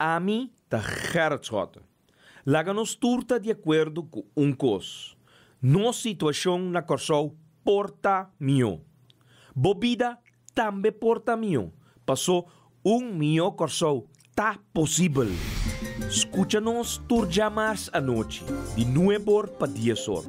Ami ta Gerrit Schotte. Laga nos tur ta di akuerdo ku un kos, nos situashon na Kòrsou por ta mihó. Bo bida tambe por ta mihó, pasó un mihó Kòrsou ta posibel. Skucha nos tur djamars anochi di nueb'or pa dies'or,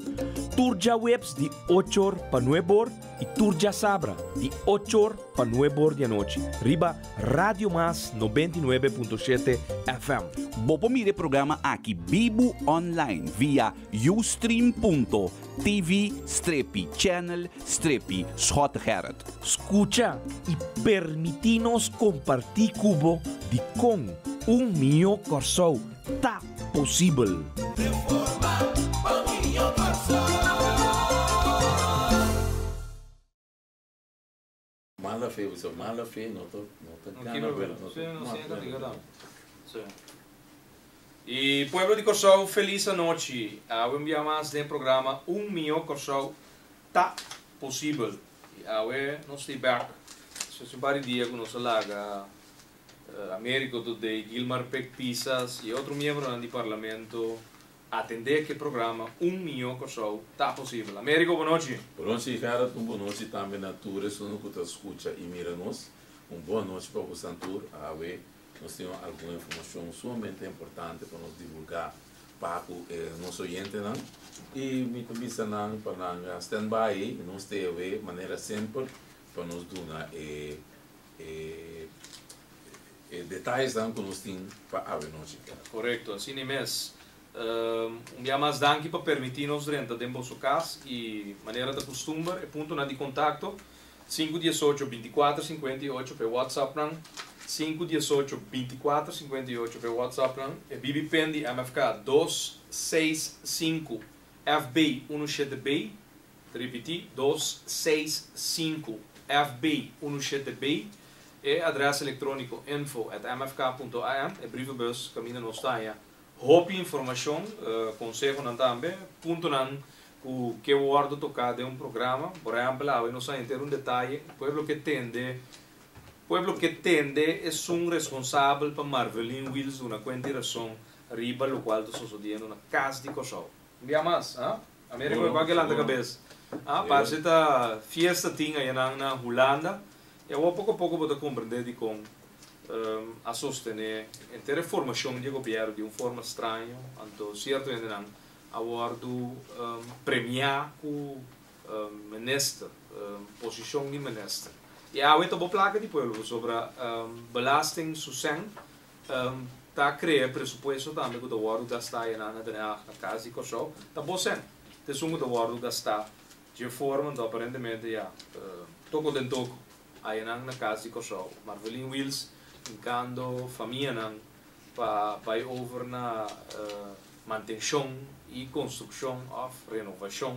tur djaweps di och'or pa nueb'or i tur djasabra di och'or pa nueb'or di anochi riba Radio Mas 99.7 FM. Bo por mira e programa aki bibu online via ustream.tv strepi channel strepi Schottegerrit. Skucha i permití nos kompartí ku bo dikon un mihó Kòrsou ta posibel. Reforma pa mihó Kòrsou. Mala fe, bo bisa mala fe no ta no ta gana wela no ta mata wela. I pueblo di Kòrsou felis anochi. Awe un bia mas den e programa Un Mihó Kòrsou Ta Posibel. I awe nos ta bek despues di un par di dia ku nos a laga Americo Today, Gilmar Pek Pisas i otro miembronan di Parlamento atendé ku e programa Un Mihó Kòrsou Ta Posibel. Americo, bonochi. Bonochi Gerrit, un bonochi tambe na tur esun ku ta skucha i mira nos. Un bon anochi pa bosan tur. Awe nos tin algun informashon sumamente importante pa nos divulgá pa ku nos oyentenan. I mi ta bisa nan pa nan stand by, nos ta awe manera semper pa nos duna e E e detayesnan ku nos tin pa awe nochi. Korekto, asina mes. Un bia mas danki pa permití nos drenta den boso kas i manera ta kustumber e puntonan di kontakto, sinku diesocho bintikuater sinkuenta i ocho pa e whatsappnan, sinku diesocho bintikuater sinkuenta i ocho pa e whatsappnan, e BB pin di MFK dos seis sinku FB unu shete B. Ta ripití, dos, seis, sinku, FB, unu, shete, B. E adrès elektróniko info at mfk punto am, e brievenbus kaminda nos ta haña hopi informashon, konsehonan tambe, puntonan ku ke wòrdu toká den un programa. Por ehèmpel, awe nos a henter un detaye, pueblo ke tende, pueblo ke tende esun responsabel pa Marvelin Wiels duna kuenta i rason riba lokual ta sosodiendo na Kas di Kòrsou. Un bia mas, ah? Americo e wak lanta cabes. Ah, parce ta fiesta tin ayanan na Hulanda. Y awor poco a poco bo ta comprende dicon a sostene henter e formacion di e gobierno di un forma straño. Anto cierto hendenan a wordo premia cu minister, posicion di minister. Y awe ta bo placa di pueblo pasobra belasting su cen Ta krea presupuesto tambe ku ta wòrdu gastá enan na Den Haag na Kas di Kòrsou. Ta bo sèn. Ta esun ku ta wòrdu gastá dje forma, anto aparentemente ya toko den toko ayanan na Kas di Kòrsou. Marvelin Wiels hinkando famianan pa bai over na mantenshon i konstrukshon òf renovashon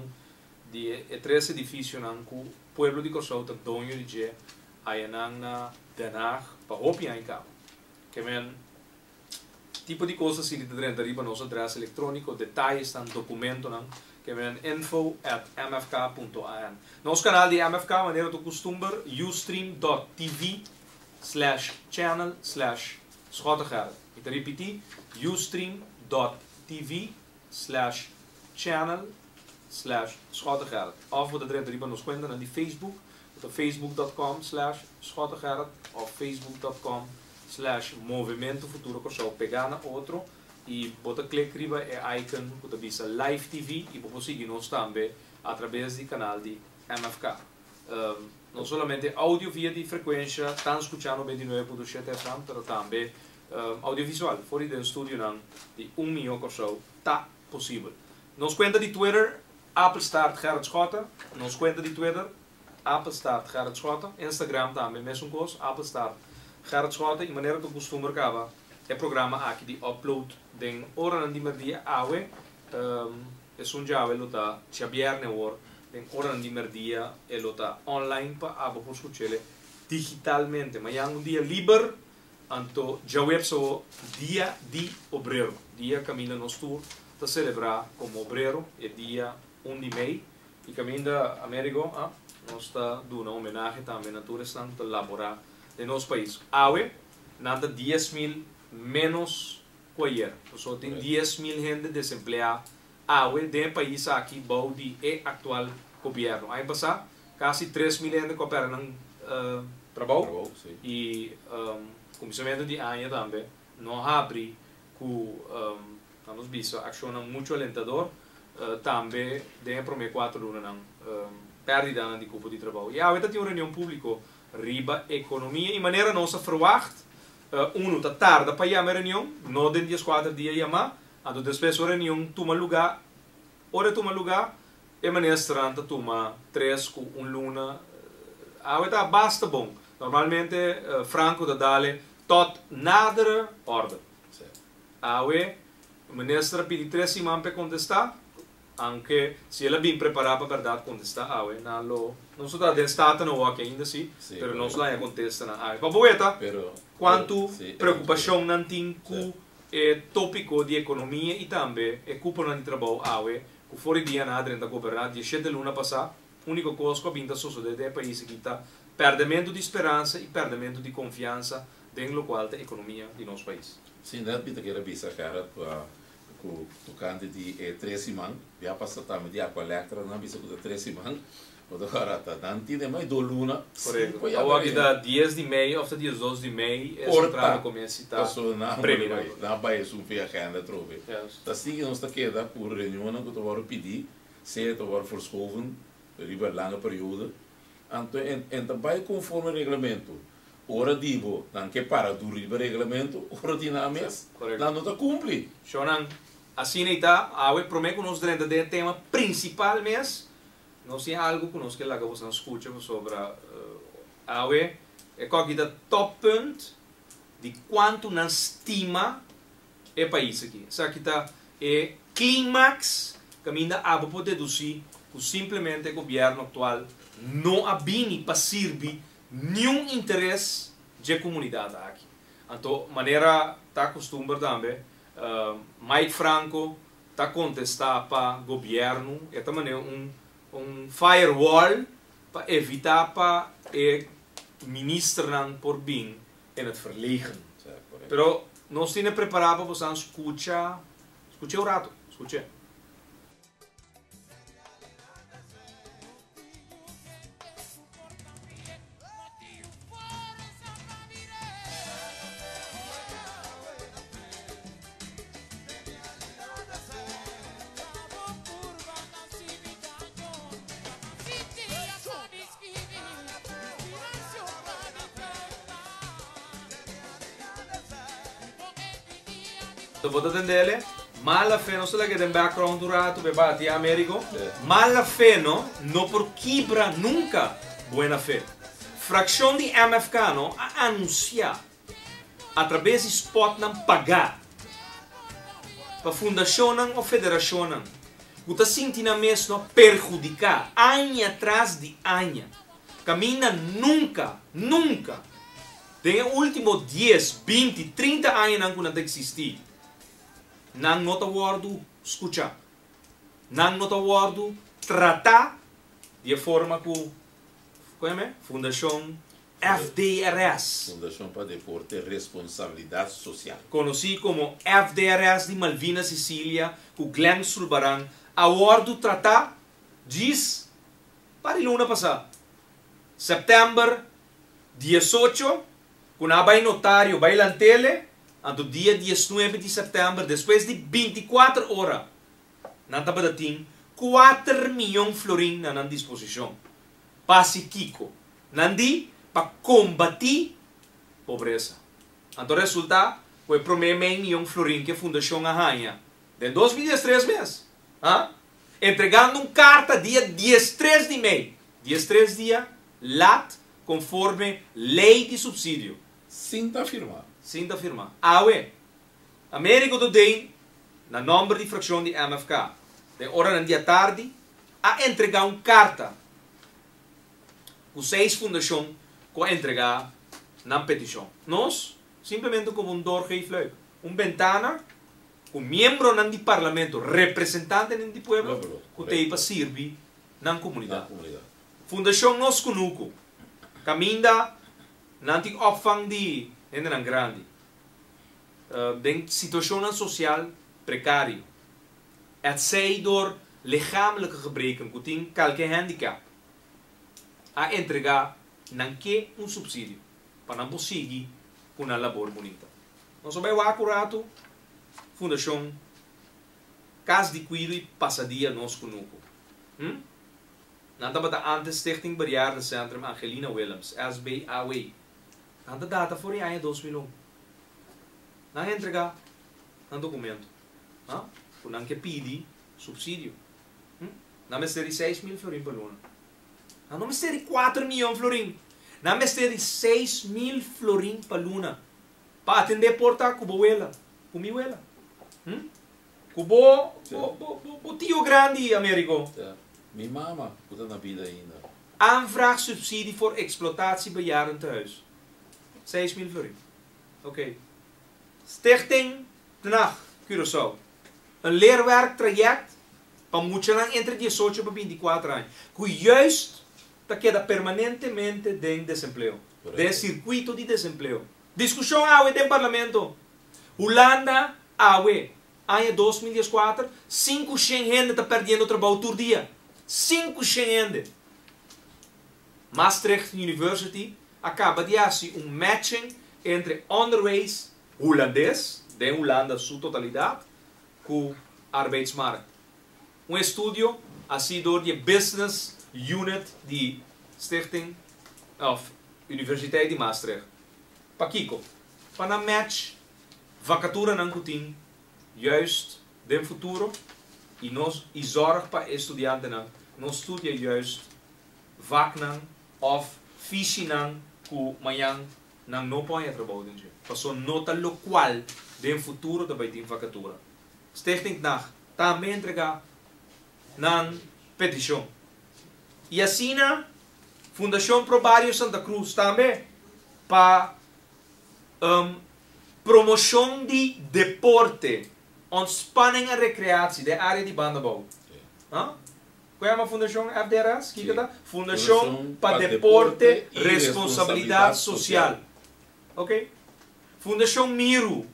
di e tres edifisionan ku pueblo di Kòrsou ta doño di dje ayanan na Den Haag pa hopi aña kaba. Ke men tipo di kos asina ta drenta riba nos adres elektróniko, detayesnan, dokumentonan, ke men info at mfk punto an. Nos kanal di MFK manera ta kustumber ustream dot tv slash channel slash Schottegerrit. Mi ta ripití, ustream dot tv slash channel slash Schottegerrit. Òf bo ta drenta riba nos kuentanan di Facebook Bo ta facebook dot com slash Schottegerrit of facebook dot com slash Movimento Futuro Kòrsou pegá na otro i bo ta klik riba e icon ku ta bisa Live TV i bo por sigui nos tambe atrabes di kanal di MFK. No solamente audio via di frekuensha tan skuchá 99.7 FM pero tambe audiovisual for di den studionan di Un Mihó Kòrsou ta posibel. Nos kuenta di Twitter Apenstaart Gerrit Schotte, nos kuenta di Twitter, Apenstaart Gerrit Schotte, Instagram tambe mesun kos, Apenstaart Gerrit Schotte i manera ta kustumber kaba e programa aki di upload den oranan di merdia awe, esun djawe lo ta djabièrnè awor den oranan di merdia e lo ta online pa abo por skuch'ele digitalmente. Mañan un dia liber, anto djaweps awor dia di obrero, dia kaminda nos tur ta selebrá komo obrero e dia un di mei i kaminda Amerigo a nos ta duna homenahe tambe na tur esnan ku ta laborá den nos pais. Awe nan ta 10,000. ménos ku ayera. Pasobra tin 10,000 hende desempleá awe den e pais aki bou di e aktual gobièrnu. Aña pasá kasi 3000 hende ku a pèrdè nan trabou i kuminsamentu di aña tambe no a habri ku nan nos bisa akshonnan muchu alentador tambe den e promé kuater lunanan pèrdidanan di kupo di trabou. I awe ta tin un reunion públiko riba ekonomia i manera nos a ferwagt unu ta tarda pa yama e reunion, no den dieskuater dia yamá, anto despues ora e reunion tuma lugá, ora e tuma lugá e ministernan ta tuma tres ku un luna, awe ta basta bon, normalmente Franco ta dale tot nadere orde. Awe minister a pidi tres siman pa e kontestá, Aunke si el a bin prepará pa bèrdat kontestá awe, nan lo nos no ta den Staten awor aki ainda sí, pero nos lo haña kontesta nan awe. Pa bo weta kuantu preokupashon nan tin ku e tópiko di ekonomia i tambe e kuponan di trabou awe ku for di dia nan a drenta goberná dieshete luna pasá, úniko kos ku a bin ta sosodé den e pais aki ta pèrdementu di speransa i pèrdementu di konfiansa den lokual ta ekonomia di nos pais. Sí, nèt mi ta kere bisa Gerrit pa Ku tokante di e tres siman, bia pasa tambe di Aqualectra, nan bisa ku ta tres siman, bo ta wara ta nan tin e mai do luna, Korekto. Sin Awor aki ta dies di mei òf ta diesdos di mei e sentral lo kuminsá ta Paso nan premira. Nan a bai esun fe agenda atrobe. Ta sigui nos ta keda ku reunionnan ku ta wòrdu pidi, sea ta wòrdu forschoven riba langa periodo, anto en ta bai konforme reglamento. Ora di bo, nan ke para duru riba reglamento, ora di nan mes, nan no ta kumpli. Shownan, asina i ta, awe promé ku nos drenta den e tema prinsipal mes, nos tin algu ku nos ke laga bosan skucha pasobra awe e kòki ta toppunt di kuantu nan stima e pais aki. Esaki ta e klimaks kaminda abo por dedusí ku simplemente e gobièrnu aktual no a bini pa sirbi Niun interes dje komunidat aki. Anto, manera ta kustumber tambe, Mike Franco ta kontestá pa gobièrnu, e ta manera un un firewall pa evitá pa e ministernan por bin in het verlegen. Pero nos tin e prepará pa bosan skucha, skuch'é un ratu, skuch'é. Bo ta tendele? Mala fe no solo den background un rato pe bati Americo. Mala fe no no por kibra nunca buena fe. Fraccion di MFK no a anuncia a traves di spotnan paga pa fundacionnan of federacionnan cu ta sinti nan mes no perhudica aña tras di aña caminda nunca nunca den e ultimo dies, binti, 30 añanan cu nan ta existi nan no ta wòrdu skuchá. Nan no ta wòrdu tratá di e forma ku, kon yam'é? Fundashon FDRS. Fundashon pa Deporte Responsabilidat Sosial. Konosí komo FDRS di Malvina Cicilia ku Glenn Sulbaran a wòrdu tratá djis par di luna pasá, sèptèmber 18, Ku nan a bai notario bai lantele, anto dia 19 di sèptèmber despues di 24 ora nan tabata tin kuater miyon florin na nan disposishon. Pa hasi kiko? Nan di pa kombatí pobresa. Anto resultá ku e promé mei miyon florin ku e fundashon a haña den 2013 mes, ha? Entregando un karta dia 13 di mei, 13 dia lat Konforme lei di supsidio. Sin ta firmá. Sin ta firmá. Awe, Americo Dodijn, na nòmber di frakshon di MFK, den oranan di atardi, a entregá un karta ku seis fundashon ku a entregá nan petishon. Nos, simplemente komo un doorgeefluik, un bentana ku miembronan di parlamento, representantenan di pueblo, ku ta ei pa sirbi nan komunidat. Fundashon Nos Kunuku, kaminda nan tin opvang di hendenan grandi. Den situashonnan sosial prekario, etsei dor lichamelijke gebreken ku tin kalke handicap, a entregá nan ke un supsidio pa nan por sigui ku nan labor bunita. Nos a bai wak un ratu Fundashon Kas di Kuido i Pasadia Nos Kunuku. Hm? Nan tabata antes Stichting Bejaardencentrum Angelina Willems, SBAW. Nan ta data for di aña 2001. Nan a entregá nan dokumento, ha, ku nan ke pidi supsidio. Hm? Nan mester di 6000 florin pa luna. Nan no mester di 4 miyon florin. Nan mester di 6000 florin pa luna. Pa atendé por ta ku bo wela, ku mi wela. Hm? Ku bo, bo, bo, bo, bo tio grandi, Americo. Ja. Mi mama, ku ta na bida ainda. Aanvraag subsidie voor exploitatie bejaardentehuis. 6000 florin. Oké. Stichting Tnag, Curaçao. Een leerwerktraject pa muchanan entre 18 pa 24 aña, ku juist ta keda permanentemente den desempleo, den sirkuito di desempleo. Diskushon awe den Parlamento. Hulanda awe, aña 2014, 500 hende ta perdiendo trabou tur dia. 500 hende. Maastricht University a kaba di hasi un matching entre onderwijs hulandes, den Hulanda su totalidat, ku arbeidsmarkt. Un estudio hasí dor di e Business Unit di Stichting òf Universiteit di Maastricht. Pakiko? Pa nan match vakaturanan ku tin juist den futuro i nos i zòrg pa e studiantenan no studia juist vaknan òf fishinan ku mañan nan no por haña trabou den dje, paso no ta lokual den futuro ta bai tin vakatura. Stichting Tnag tambe entregá nan petishon. I asina Fundashon Pro Bario Santa Cruz tambe pa promoshon di deporte, ontspanning en recreatie den área di Bandabou. Ku yama Fundashon FDRS? Kiko ta? Fundashon pa Deporte Responsabilidat Sosial. Oké. Fundashon Miru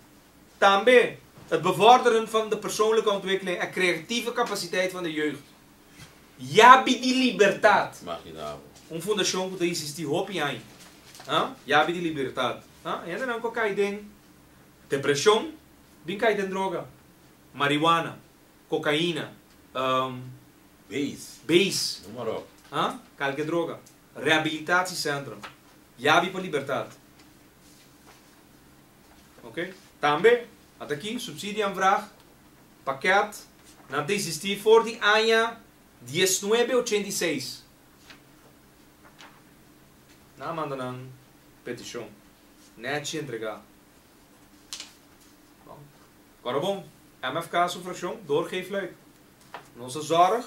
tambe, het bevorderen van de persoonlijke ontwikkeling en creatieve capaciteit van de jeugd. Yabi di Libertat. Imagina bo. Un fundashon ku ta isistí hopi aña. Ha? Yabi di Libertat. Ha? Hendenan ku a kai den depreshon, bin kai den droga. Marihuana, kokaina, Beis. Beis. Noem maar op. Ha? Kalke droga. Rehabilitatiecentrum. Yabi pa Libertat. Oké. Tambe, ata aki, subsidieaanvraag, pakket, nan ta existí for di aña 1986. Nan a manda nan petishon. Nèchi entregá. Bon. Kòrda bon, MFK su frakshon doorgeefluik. Nos a zòrg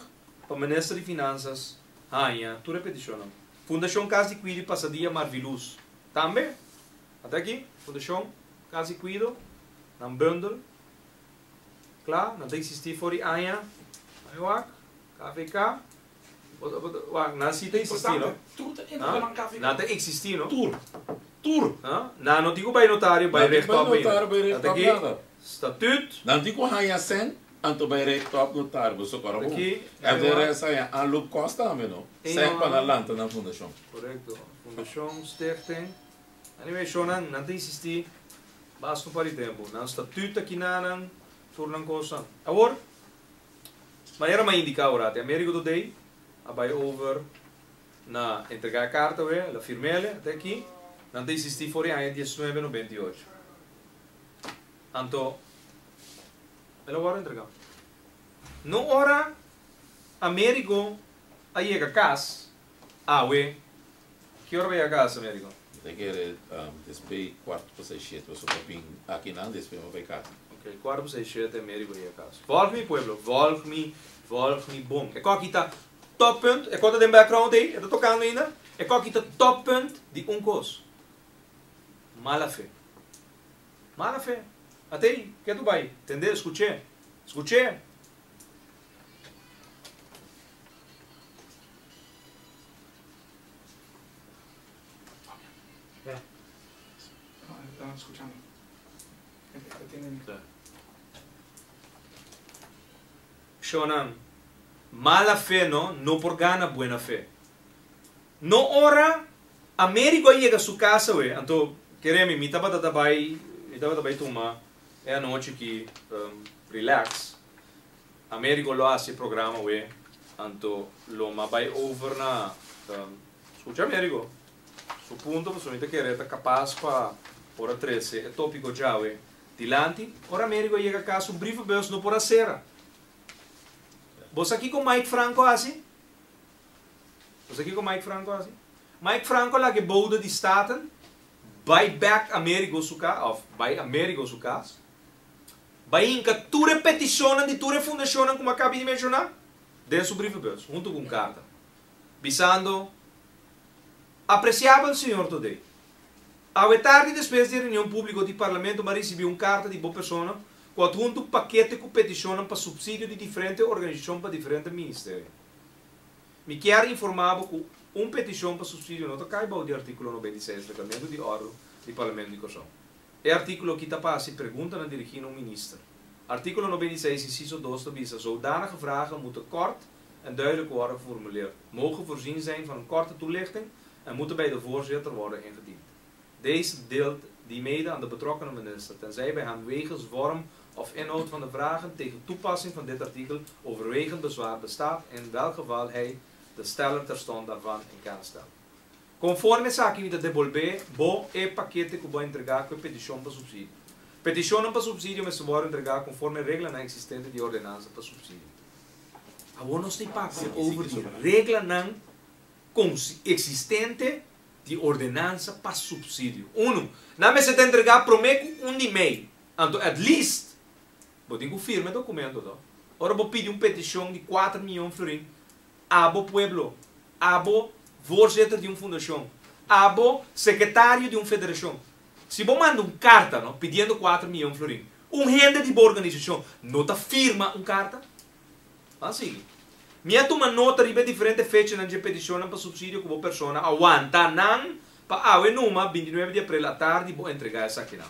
pa Minister di Finansas haña tur e petishonnan. Fundashon Kas di Kuido i Pasadia Marviluz tambe. Ata aki, Fundashon Kas di Kuido, nan bundel kla, nan ta eksistí for di aña, aña wak, KVK, wak, nan si ta eksistí, no? Tur ta entra den nan KVK. Nan ta eksistí, no? Tur. Tur. Nan no tin ku bai notario, bai rechtop Nan tin ku bai notario, bai rechtop Ata aki, nada. Statuut. Nan tin ku haña sèn, anto bai rechtop notario, bo sokora bon. Aki, FDRS haña aanloopkost tambe, no? Sèn pa nan lanta nan fundashon. Korekto. Fundashon, stichting. Anyway, shownan, nan ta insistí basta un par di tempu. Nan statuut ta kinanan, tur nan kosnan. Awor, manera mi a indiká ora, te Amerigo Today a bai over na entregá e karta we, el a firm'el, te aki, nan ta insistí for di aña 1998. Anto, el a wòrdu entregá. No ora Amerigo a yega kas, awe, Ki ora bo yega kas, Amerigo? Mi ta kere despues kuarto pa seis shete pasobra mi bin akinan despues mi bai kas. Ok, kuarto pa seis shete Amerigo yega kas. Volg mi pueblo, volg mi, volg mi bon. E koki ta toppunt, e kos ta den background ei, e ta tokando ainda. E koki ta toppunt di un kos, mala fe. Mala fe. Atei, ke tu bai? Tende, skuch'é, skuch'é. Escuchando. Shonnan, mala fe no, no por gana buena fe. No ora Americo a yega su cas awe, anto kere mi, mi tabata ta bay, mi tabata bay tuma e anochi ki relax. Americo lo haci e programa awe, anto lo m'a bay over na scucha Americo su punto pasobra mi ta kere ta capaz pa por a trece e topico djawe dilanti. Ora Americo a yega cas su brievenbus no por a cera. Bo sa kico Mike Franco a haci? Bo sa kiko Mike Franco a hasi? Mike Franco a laga e bouda di Staten bai bek Amerigo su kas, òf bai Amerigo su kas, bai hinka tur e petishonnan di tur e fundashonnan ku mi a kabi di menshoná den su brievenbus, huntu ku un karta, bisando, Apresiabel señor Todé, awe tardi despues di e reunion públiko di Parlamento mi a risibí un karta di bo persona ku adhuntu un pakete ku petishonnan pa supsidio di diferente organisashon pa diferente ministerio. Mi kier informá bo ku un petishon pa supsidio no ta kai bou di artíkulo 96 Reglamentu di Òrdu di Parlamentu di Kòrsou. E artíkulo aki ta pa hasi preguntanan dirigí na un minister. Artíkulo 96 insiso 2 ta bisa, Zodanige vragen moeten kort en duidelijk worden geformuleerd, mogen voorzien zijn van een korte toelichting en moeten bij de voorzitter worden ingediend. Deze deelt die mede aan de betrokkene minister, tenzij bij hem wegens vorm of inhoud van de vragen tegen toepassing van dit artikel overwegend bezwaar bestaat, in welk geval hij de steller terstond daarvan in kennis stelt. Konforme esaki mi ta debolbé bo e pakete ku bo a entregá ku e petishon pa supsidio. Petishonnan pa supsidio mester wòrdu entregá konforme reglanan eksistente di e ordenansa pa supsidio. Awor nos ta papia over di reglanan eksistente di ordenansa pa supsidio. Unu, nan mester ta entregá promé ku un di mei. Anto at least bo tin ku firma e dokumento to. Ora bo pidi un petishon di kuater miyon florin, abo pueblo, abo voorzitter di un fundashon, abo sekretario di un federashon, si bo manda un karta no pidiendo kuater miyon florin, un hende di bo organisashon no ta firma un karta? Ban sigui. Mi a tuma nota riba e diferente fechanan dje petishonnan pa supsidio ku bo persona a wanta nan pa awe numa, 29 di aprel atardi, bo entregá esakinan.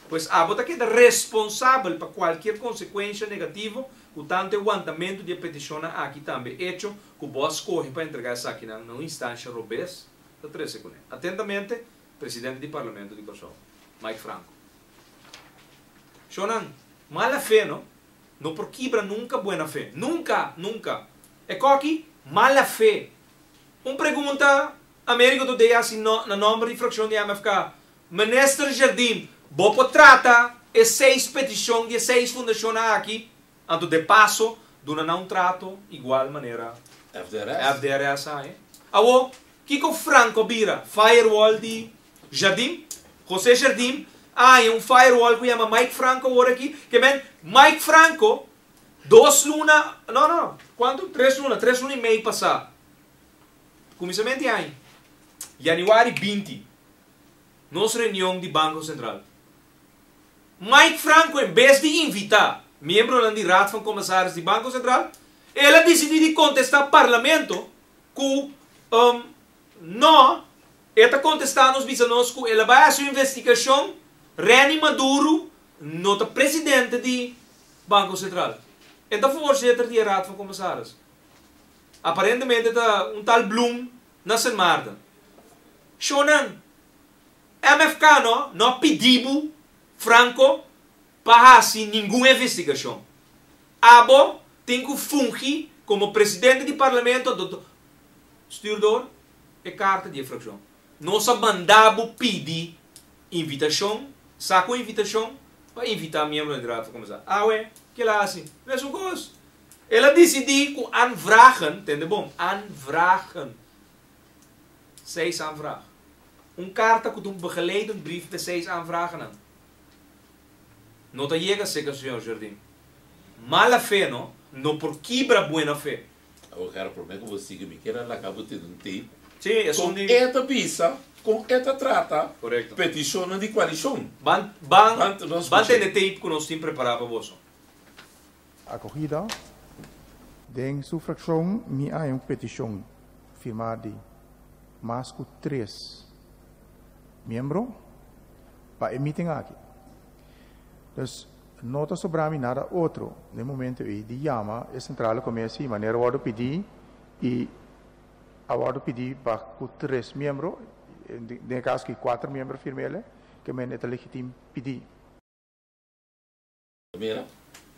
Pues abo ta keda responsabel pa kualkier konsekuensha negativo ku tantu e wantamentu di e petishonnan aki tambe echo ku bo a skohe pa entregá esakinan na un instansha robes ta trese kuné. Atentamente, Presidente di Parlamento di Kòrsou, Mike Franco. Shonnan, mala fe no? No por kibra nunka buena fe. Nunka! Nunka! E koki? Mala fe! Un pregunta Americo Today hasi no na nomber di frakshon di MFK. Minister Jardim, bo por trata e seis petishon di e seis fundashonnan aki? Anto de paso duna nan un trato igual manera FDRS. FDRS a haña. Awo, kiko Franco a bira? Firewall di Jardim? José Jardim a haña un firewall ku yama Mike Franco awor aki. Ke men, Mike Franco dos luna, no, no, kuantu? Tres luna, tres luna i mei pasá, kuminsamentu di aña, yanüari 20, nos reunion di Banko Sentral. Mike Franco en bes di invitá miembronan di Raad van Commissaris di Banko Sentral, el a disidí di kontestá Parlamento ku no. E ta kontestá nos bisa nos ku el a bai hasi un investigashon, Renny Maduro no ta presidente di Banko Sentral. E ta voorzitter di e Raad van Commissaris. Aparentemente ta un tal Bloem na Sint Maarten. Shownan, MFK no no a pidi bo, Franco, pa hasi ningun investigashon. Abo tin ku fungi komo presidente di Parlamento anto stuur door e karta di e frakshon. Nos a manda bo pidi invitashon, saka un invitashon pa invitá miembronan di Raad van Commissaris. Awe, kila hasi? Mesun kos. El a disidí ku aanvragen, tende bon, aanvragen, seis aanvraag. Un karta ku ta un begeleidend brief p'e seis aanvragennan. No ta yega serka señor Jardim. Mala fe no, no por kibra buena fe. Awor kara prome ku bo sigui mi kier a laga bo tene un tape Sí, esun kon di. e ta bisa kon e ta trata Korekto. petishonnan di koalishon. Ban ban Ban nos ban skuch'é. tene tape ku nos tin prepará pa boso. Acogida. Den su fraccion mi a haña un peticion firma di mas cu tres miembro pa e meeting aki. Dus. No ta sobra mi nada otro den momento ei di yama e Centrale Commissie manera a wordo pidi y a wordo pidi pa cu tres miembro, den e caso aki cuater miembro firmele, ke men e ta legitim pidi. Mira,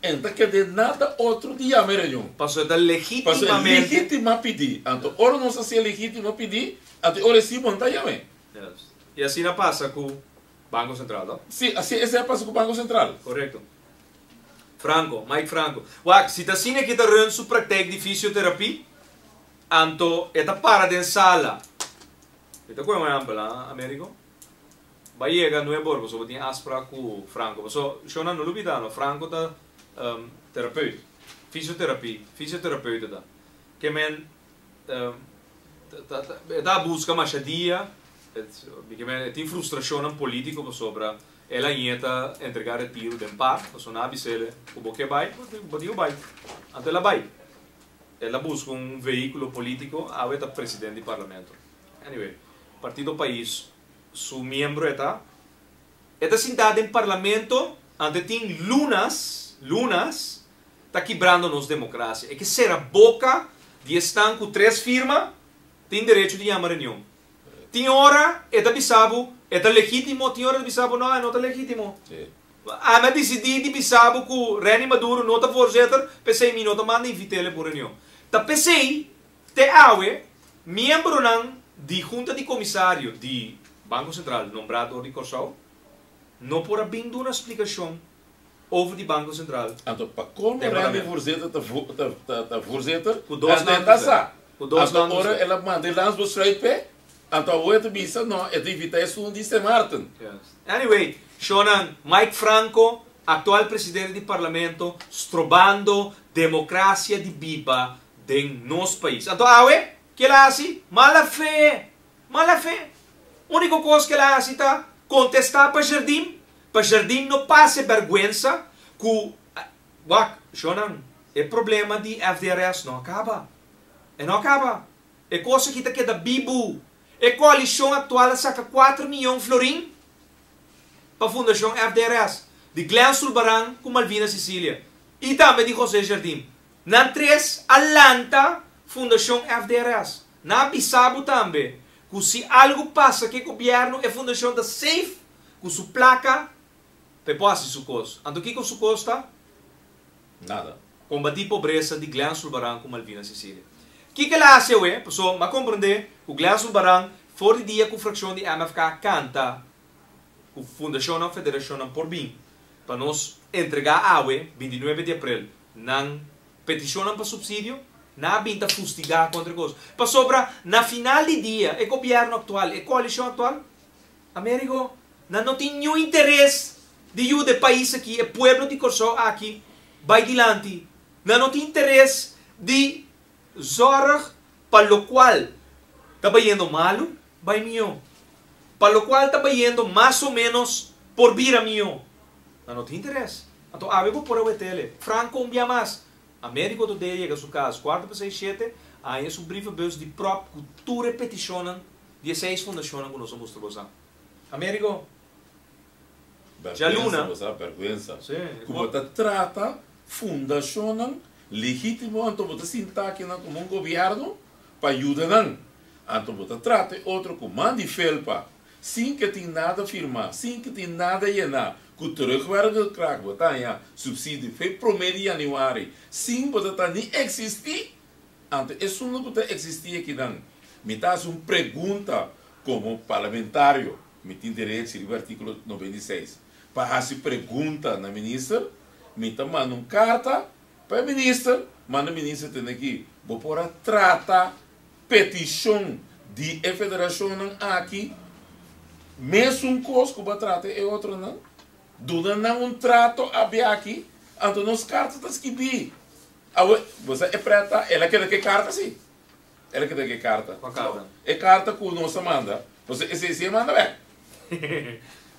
en ta kede nada otro di yama e reunion. Pasobra e ta Pasobra e legitimamente. legitima pidi. Anto ora nos a hasi e legitimo pidi, anto e ora e si bo no ta yam'e. Juist. Y asina pasa cu Banco Central, to? Si, así esei a pasa ku Banco Central. Korekto. Franco, Mike Franco. Wak, si ta asina ke ta run su praktijk di fisioterapie, anto e ta para den sala. Mi ta kohe un ehèmpel, ha, Americo. Bai yega Nuevo Orbo, pasobra bo tin afsprak ku Franco. Paso, shownan no lubida no, Franco ta terapeut, fisioterapie, fisioterapeut e ta. Ke men E ta buska masha dia, e tin frustrashonnan politiko pasobra el a ñeta entrega retiro den par, pasobra nan a bis'el ku bo ke bai, bo tin ku bai. Anto el a bai. El a buska un vehikulo politiko, awe ta presidente di parlamento. Anyway, Partido Pais su miembro e ta. E ta sintá den parlamento, anto e tin lunas, lunas, ta kibrando nos demokrasia. E ke sera boka di esnan ku tres firma tin derecho di yama reunion. Tin ora e ta bisa bo e ta legítimo, tin ora e ta bisa bo no, e no ta legítimo. Ami a disidí di bisa bo ku Renny Maduro no ta voorzitter, p'esei mi no ta manda invit'el pa un reunion. Ta p'esei te awe miembronan di Hunta di Komisario di Banko Sentral nombrá dor di Kòrsou no por a bin duna splikashon Over di Banco Central. Anto pa como Den Randy parlamento. voorzitter ta vo ta ta ta voorzitter, Ku dos anto e land ta usted. sa. Ku dos Anto land ora usted. el a manda e landsbesluit p'e, anto awor e ta bisa no, e ta invita esun di Sint Maarten. Yes. Anyway, shownan, Mike Franco, actual presidente di parlamento, strobando democracia di biba den nos pais. Anto awe, kiel a haci? Mala fe! Mala fe! Unico cos kiel a haci ta contesta pa Jardim Pa Jardim no pasa e bèrgwensa ku wak, shonnan, e problema di FDRS no a kaba. E no a kaba. E kos aki ta keda bibu. E koalishon aktual a saka kuater miyon florin pa Fundashon FDRS, di Glenn Sulbaran ku Malvina Cecilia i tambe di José Jardim. Nan tres a lanta Fundashon FDRS. Nan a bisa bo tambe ku si algu pasa ku e gobièrnu e fundashon ta safe. Ku su plaka pa e por hasi su kos. Anto kiko su kos ta? Nada. Kombatí pobresa di Glenn Sulbaran ku Malvina Cecilia. Kiko el a hasi awe? Paso m'a komprendé ku Glenn Sulbaran for di dia ku frakshon di MFK kanta ku fundashonnan, federashonnan por bin pa nos entregá awe, 29 di aprel, nan petishonnan pa supsidio, nan a bin ta fustigá kontra e kos. Pasobra na final di dia e gobièrnu aktual, e koalishon aktual, Amerigo, nan no tin niun interes di yuda e pais aki, e pueblo di Kòrsou aki bai dilanti. Nan no tin interes di zòrg pa lokual ta bayendo malu bai mihó, pa lokual ta bayendo mas o ménos por bira mihó. Nan no tin interes. Anto awe bo por a wet'ele. Franco un bia mas. Amerigo ta debe yega su kas kuarto pa seis shete, haña su brievenbus di pròp ku tur e petishonnan Di e seis fundashonnan ku nos a mustra boso. Amerigo, Bèrgwensa djaluna. bo sa, bèrgwensa. Sí. Ku bo ta trata fundashonnan legítimo anto bo ta sinta akinan komo un gobièrnu pa yuda nan. Anto bo ta trata e otro ku man di felpa, sin ke tin nada firmá, sin ke tin nada yená, ku terugwerkende kracht bo ta haña supsidio fe promé di yanüari, sin bo ta ta ni eksistí. Anto esun ku ta eksistí akinan, mi ta hasi un pregunta komo parlamentario, mi tin derechi riba artíkulo 96 pa hasi pregunta na minister, mi ta manda un karta pa e minister, manda minister tende aki, bo por a trata petishon di e federashonnan aki mesun kos ku bo a trata e otronan? Duna nan un trato abia aki, anto nos karta ta skibí. Awe, bo sa e preta, el a keda ku e karta si. El a keda ku e karta. Kua karta? E karta ku nos a manda. Pasobra esei si e manda bek.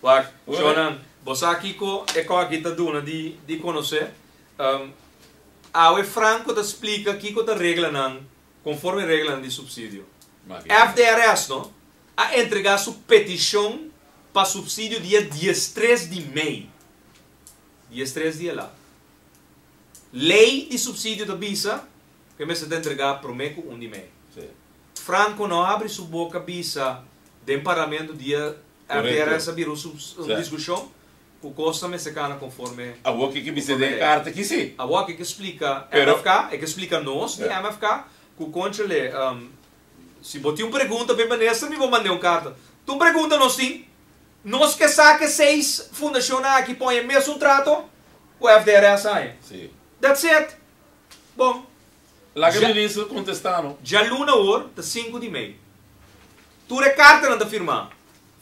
Wak, shownan, bo sa kiko e kò aki ta duna di di konosé? Awe Franco ta splika kiko ta reglanan konforme reglanan di supsidio. FDRS no a entregá su petishon pa supsidio dia diestres di mei. 13 dia lat. Lei di supsidio ta bisa ku e mester ta entregá promé ku un di mei. Franco no habri su boka bisa den parlamento dia FDRS a bira un diskushon ku kosnan mester kana konforme. Awor ke ke bisa den e karta aki si. Awor ke ke splika MFK, e ke splika nos di MFK ku konchale si bo tin un pregunta pa e minister mi bo mand'é un karta. Tur pregunta nos tin. Nos ke sa ke seis fundashonnan aki pon e mesun trato ku FDRS haña. That's it. Bon. Laga e minister kontestá no. Djaluna awor ta sinku di mei. Tur e kartanan ta firmá.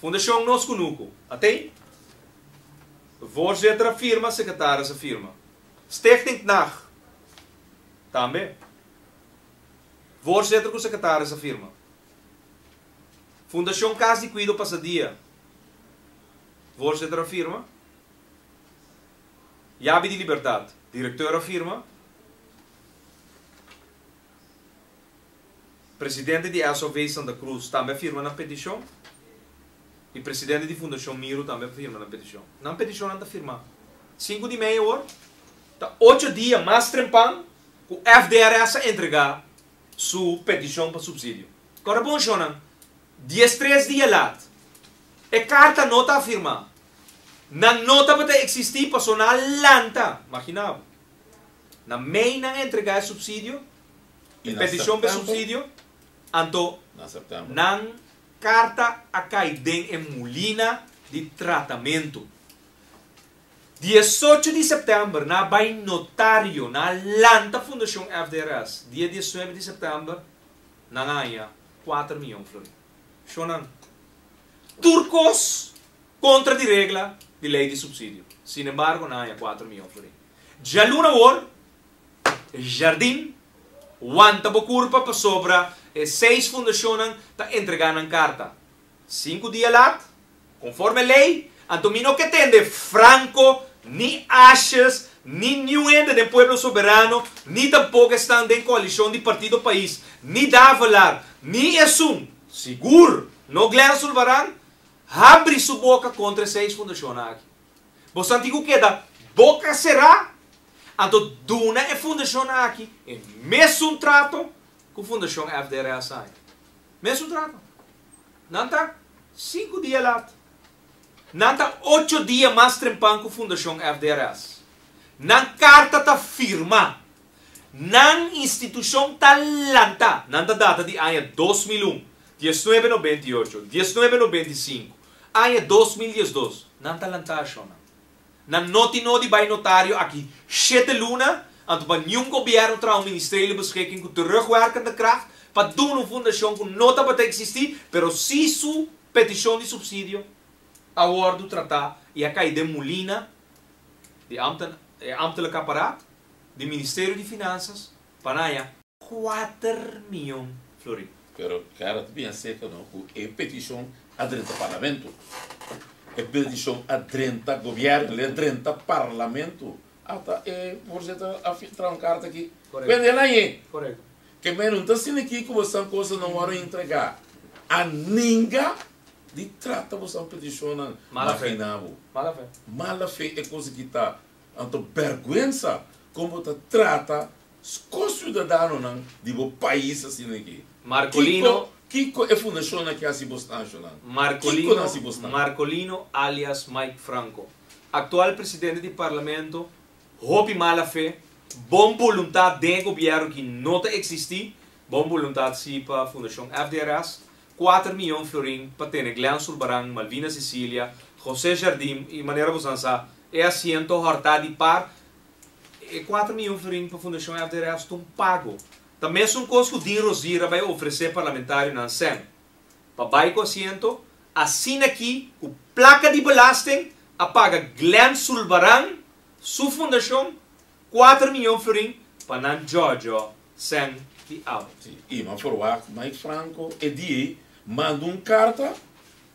Fundashon Nos Kunuku a tei. Voorzitter a firma, sekretaris a firma. Stichting Tnag tambe. Voorzitter ku sekretaris a firma. Fundashon Kas di Kuido Pasadia, voorzitter a firma. Yabi di Libertat, direkteur a firma. Presidente di SOV Santa Cruz tambe a firma nan petishon. I presidente di Fundashon Miru tambe a firma nan petishon. Nan petishonnan ta firmá. Sinku di mei awor, ta ocho dia mas trempan ku FDRS a entregá su petishon pa supsidio. Kòrda bon shonnan, 13 dia lat, e karta no ta afirmá. Nan no tabata eksistí paso nan a lanta, magina bo. Na mei nan a entregá e supsidio, e petishon pa e supsidio, anto nan karta a kai den e mulina di tratamentu. 18 di sèptèmber nan a bai notario, nan a lanta Fundashon FDRS. Dia 19 di sèptèmber nan a haña kuater miyon florin. Shonnan, tur kos kontra di regla di lei di supsidio. Sinembargo nan a haña kuater miyon florin. Djaluna awor, Jardin, wanta bo kurpa pasobra e seis fundashonnan ta entregá nan karta. Sinku dia lat, konforme lei, anto mi no ke tende Franco, ni Asjes, ni niun hende den Pueblo Soberano, ni tampoko esnan den koalishon di Partido Pais, ni Davelaar, ni esun, sigur, no Glenn Sulvaran, habri su boka kontra e seis fundashonnan aki. Boso tin ku keda boka será, anto duna e fundashonnan aki e mesun trato ku Fundashon FDRS a haña. Mesun trato. Nan ta sinku dia lat. Nan ta ocho dia mas trempan ku Fundashon FDRS. Nan karta ta firmá. Nan institushon ta lantá. Nan ta data di aña 2001, 1998, 1995, aña 2012. Nan ta lantá ashonnan. Nan no tin nodi bai notario aki shete luna, anto pa niun gobièrnu traha un ministeriële beschikking ku terugwerkende kracht pa duna un fundashon ku no tabata eksistí, pero sí su petishon di supsidio a wòrdu tratá i a kai den mulina di e ambtelijk apparaat di Ministerio di Finansas pa nan haña kuater miyon florin. Pero Gerrit bien seca no cu e peticion a drenta parlamento. E peticion a drenta gobierno, le drenta parlamento. Ata e voorzitter a traha un carta aki. Correcto. Pende el añe. Correcto. Ke men no ta asina aki cu bosan cosa no worde entrega. A ninga di trata bosan peticionnan. Mala fe. Magina bo. Mala fe. Mala fe e cosa ki ta. Anto berguensa con bo ta trata Sko ciudadanonan di bo pais asina aki? Marcolino. Kiko, kiko e fundacionnan aki haci bos nacionnan? Kiko Marcolino, nan haci bos nan? Marcolino alias Mike Franco, actual presidente di Parlamento, hopi mala fe, bon boluntad den e gobierno ki no ta existi, bon boluntad si pa Fundacion FDRS, kuater miyon florin pa tene Glenn Sulbaran, Malvina Cecilia, Jose Jardim y manera bosan sa e asiento horta di par E kuater miyon florin pa Fundashon FDRS ta un pago. Ta mesun kos ku Dean Rozier a bai ofresé parlamentarionan sèn pa bai ku asiento, asina ki ku plaka di belasting a paga Glenn Sulbaran su fundashon kuater miyon florin pa nan djòdjò sèn di awa. Sí, i m'a ferwagt Mike Franco e dia ei manda un karta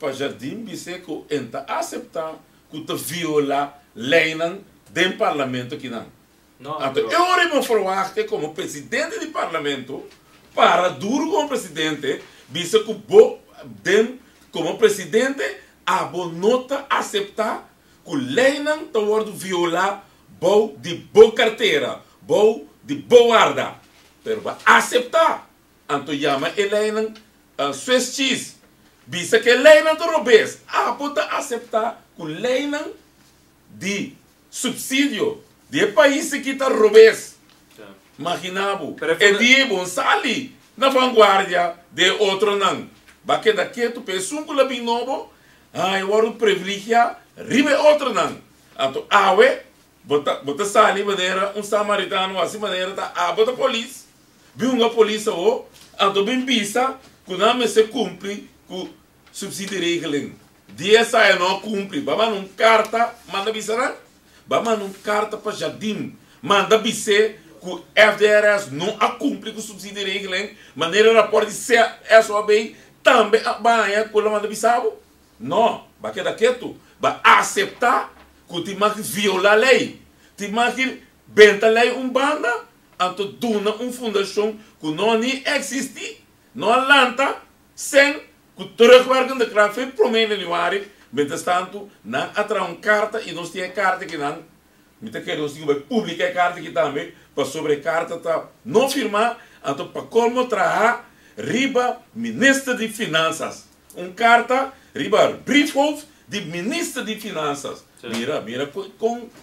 pa Jardim bis'é ku en ta aseptá ku ta violá leinan den parlamento akinan. Anto e ora ei bo ferwagt komo presidente di parlamento para duru komo presidente bisa ku bo den komo presidente abo no ta aseptá. ku leinan ta wòrdu violá bou di bo kartera, bou di bo warda. Pero bo a aseptá, anto yama e leinan Swiss cheese. Bisa ku e leinan ta robes. Abo ta aseptá ku leinan di supsidio di e pais aki ta robes. Magina bo, e dia bo sali na vanguardia di e otronan. Bo a keda ketu pa esun ku lo bin nobo haña wòrdu privilegiá riba e otronan. Anto awe bo ta bo ta sali manera un samaritano hasi manera ta abo ta polis. Bin hunga polis awo, anto bin bisa ku nan mester kumpli ku subsidieregeling. Di esaya no a kumpli. Ba manda un karta manda bisa nan. Ba manda un karta pa Jardim manda bis'é ku FDRS no a kumpli ku subsidieregeling manera rapòrt di CSOB tambe a baña ku el a manda bisa bo. No, ba keda ketu. Ba aseptá ku tin mag violá lei. Tin mag benta lei un banda anto duna un fundashon ku no ni eksistí, no a lanta sen ku terugwerkende kracht fin promé januari. Mientrastantu nan a traha un karta i nos tin e karta aki nan. Mi ta kere nos tin ku bai publiká e karta aki tambe pasobra e karta ta no firmá anto pa kolmo traha riba minister di finansas. Un karta riba briefhoofd di minister di finansas. Mira, mira kon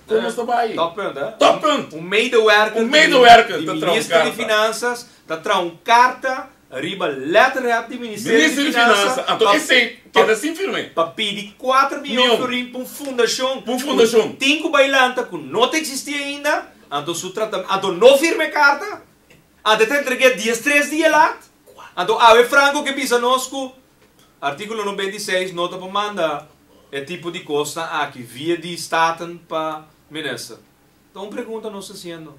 kon nos ta bai. Toppunt, hè? Toppunt! Un medewerker Un medewerker di ta traha un minister di karta. Finansas ta traha un karta riba letterhead di Ministerio Minister di di Finansa Finansa. Anto pa esei pa keda sin firm'é. pa pidi kuater miyon Miyon. florin pa un fundashon Pa un ku fundashon. tin ku bai lanta ku no ta eksistí ainda, anto su tratam anto no firma e karta, anto e ta entreg'é diestres dia lat, anto awe Franco ke bisa nos ku Artíkulo 96 no ta pa manda e tipo di kosnan aki via di Staten pa Minister. Ta un pregunta nos ta hasiendo,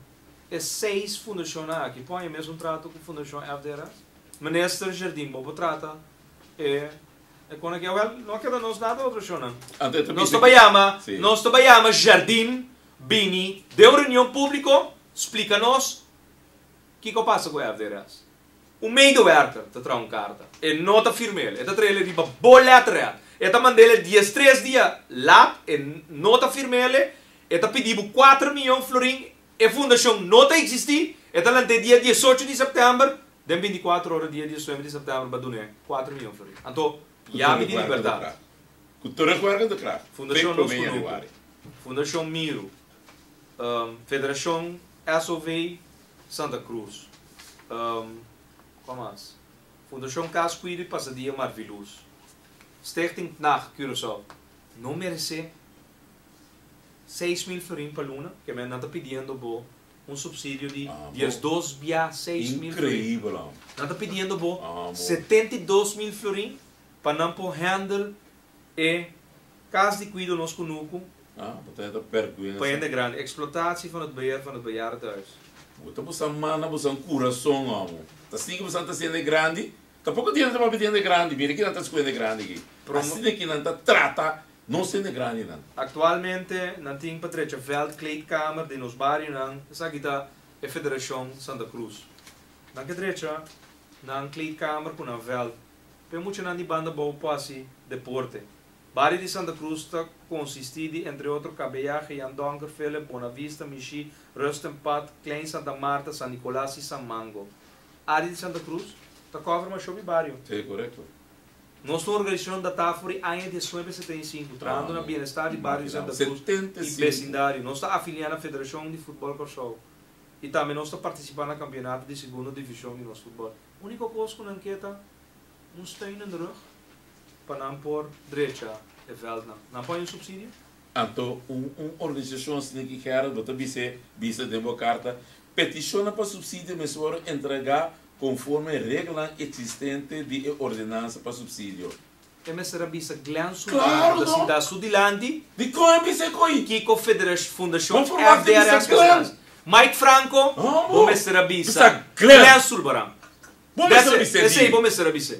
e seis fundashonnan aki por haña mesun trato ku Fundashon FDRS? Minister Jardim, bo por trata e e kon aki? Awel, no a keda nos nada otro shonnan. Anto e ta Nos bisa ta bai yama, Sí. nos ta bai yama Jardim bini den un reunion públiko splika nos kiko pasa ku FDRS. Un medewerker ta traha un karta. E no ta firm'el. E ta trael riba bo letterhead. E ta mand'el e diestres dia lat. E no ta firm'el. E ta pidi bo kuater miyon florin. E fundashon no ta eksistí. E ta lant'é dia diesocho di sèptèmber. Den bintikuater ora dia diesnuebe di sèptèmber bo a dun'é kuater miyon florin. Anto, yami di libertat. Ku terugwerkende kracht. Fundashon Nos Kunuku, Fundashon Miru, Federashon SOV Santa Cruz, Kua mas? Fundashon Kas Kuido i Pasadia Marviluz, Stichting Tnag Curaçao, no meresé 6000 florin pa luna, ke men nan ta pidiendo bo un supsidio di 12 bia 6000 florin. Increíbel, hombre. Nan ta pidiendo bo Ah, bo. 72.000 florin pa nan por handle e kas di kuido Nos Kunuku. Ah, bo ta hende bergwensa. Pa hende grandi. Explotatie van het beheer van het bejaardentehuis. Bo ta busa mana, busa un kurason, amo. Ta sinti ku busa ta hende grandi? Tampoko di hende ta papia di hende grandi. Mira kinan ta skohe hende grandi aki. Asina kinan ta trata nos hende grandinan. Aktualmente nan tin pa drecha vèlt, kleedkamer den nos barionan. Esaki ta e Federashon Santa Cruz. Nan ke drecha nan kleedkamer ku nan vèlt. Pa e muchanan di banda bou por hasi deporte. Bario di Santa Cruz ta consisti di entre otro Kabeyaje, Jan Donker, Philip, Bonavista, Mishi, Rustenpad, Klein Santa Marta, San Nicolas y San Mango. Area di Santa Cruz ta cover masho bi bario. Sí, correcto. Nos ta un organisacion data for di aña 1975, trahando na bienestar di bario di Santa Cruz y vecindario. Nos ta afilia na Federacion di Futbol Corsou y tambe nos ta participa na campeonato di segundo division di nos futbol. Unico cos cu nan ke ta un steun in de rug. Pa nan por drecha e veldnan. Nan por haña un supsidio? Anto un un organisashon asina ki Gerrit bo ta bis'é bisa den bo karta, Petishonnan pa supsidio mester wòrdu entregá konforme reglanan eksistente di e ordenansa pa supsidio. E mester a bisa Glenn Klaro Sullivan ta no! sinta su dilanti. Dikon e bisa e koi? Kiko Federash Fundashon Bo forwagt di bisa FDRS Glenn! mester hasi. Mike Franco, Amo! bo mester a bisa Bisa Glenn! Glenn Sulbaran. Bo mester a That's it. bis'é Esei di. bo mester a bis'é.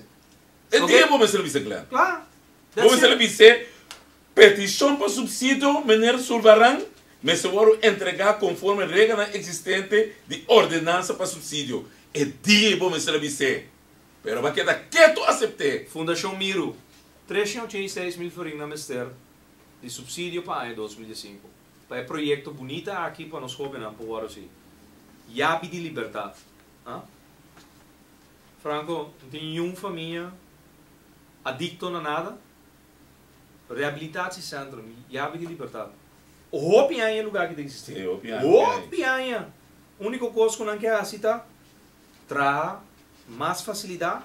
E Ok. dia bo mester bisa Glenn. Kla. Bo That's mester it. bis'é, Petishon pa supsidio, meneer Sulvaran, mester wòrdu entregá konforme reglanan eksistente di ordenansa pa supsidio. E dia bo mester a bis'é. Pero bo a keda ketu asept'é. Fundashon Miru, 386 mil florin nan mester. di supsidio pa aña 2015. Pa e proyekto bunita aki pa nos hóbennan por wòrdu hasi. Yabi di libertat. Ah? Franco, no tin niun famia adikto na nada? Rehabilitatiecentrum, Yabi di libertat. Hopi aña e lugá aki ta eksistí. Sí, hopi aña. Hopi aña! Úniko kos ku nan ke hasi ta traha mas fasilidat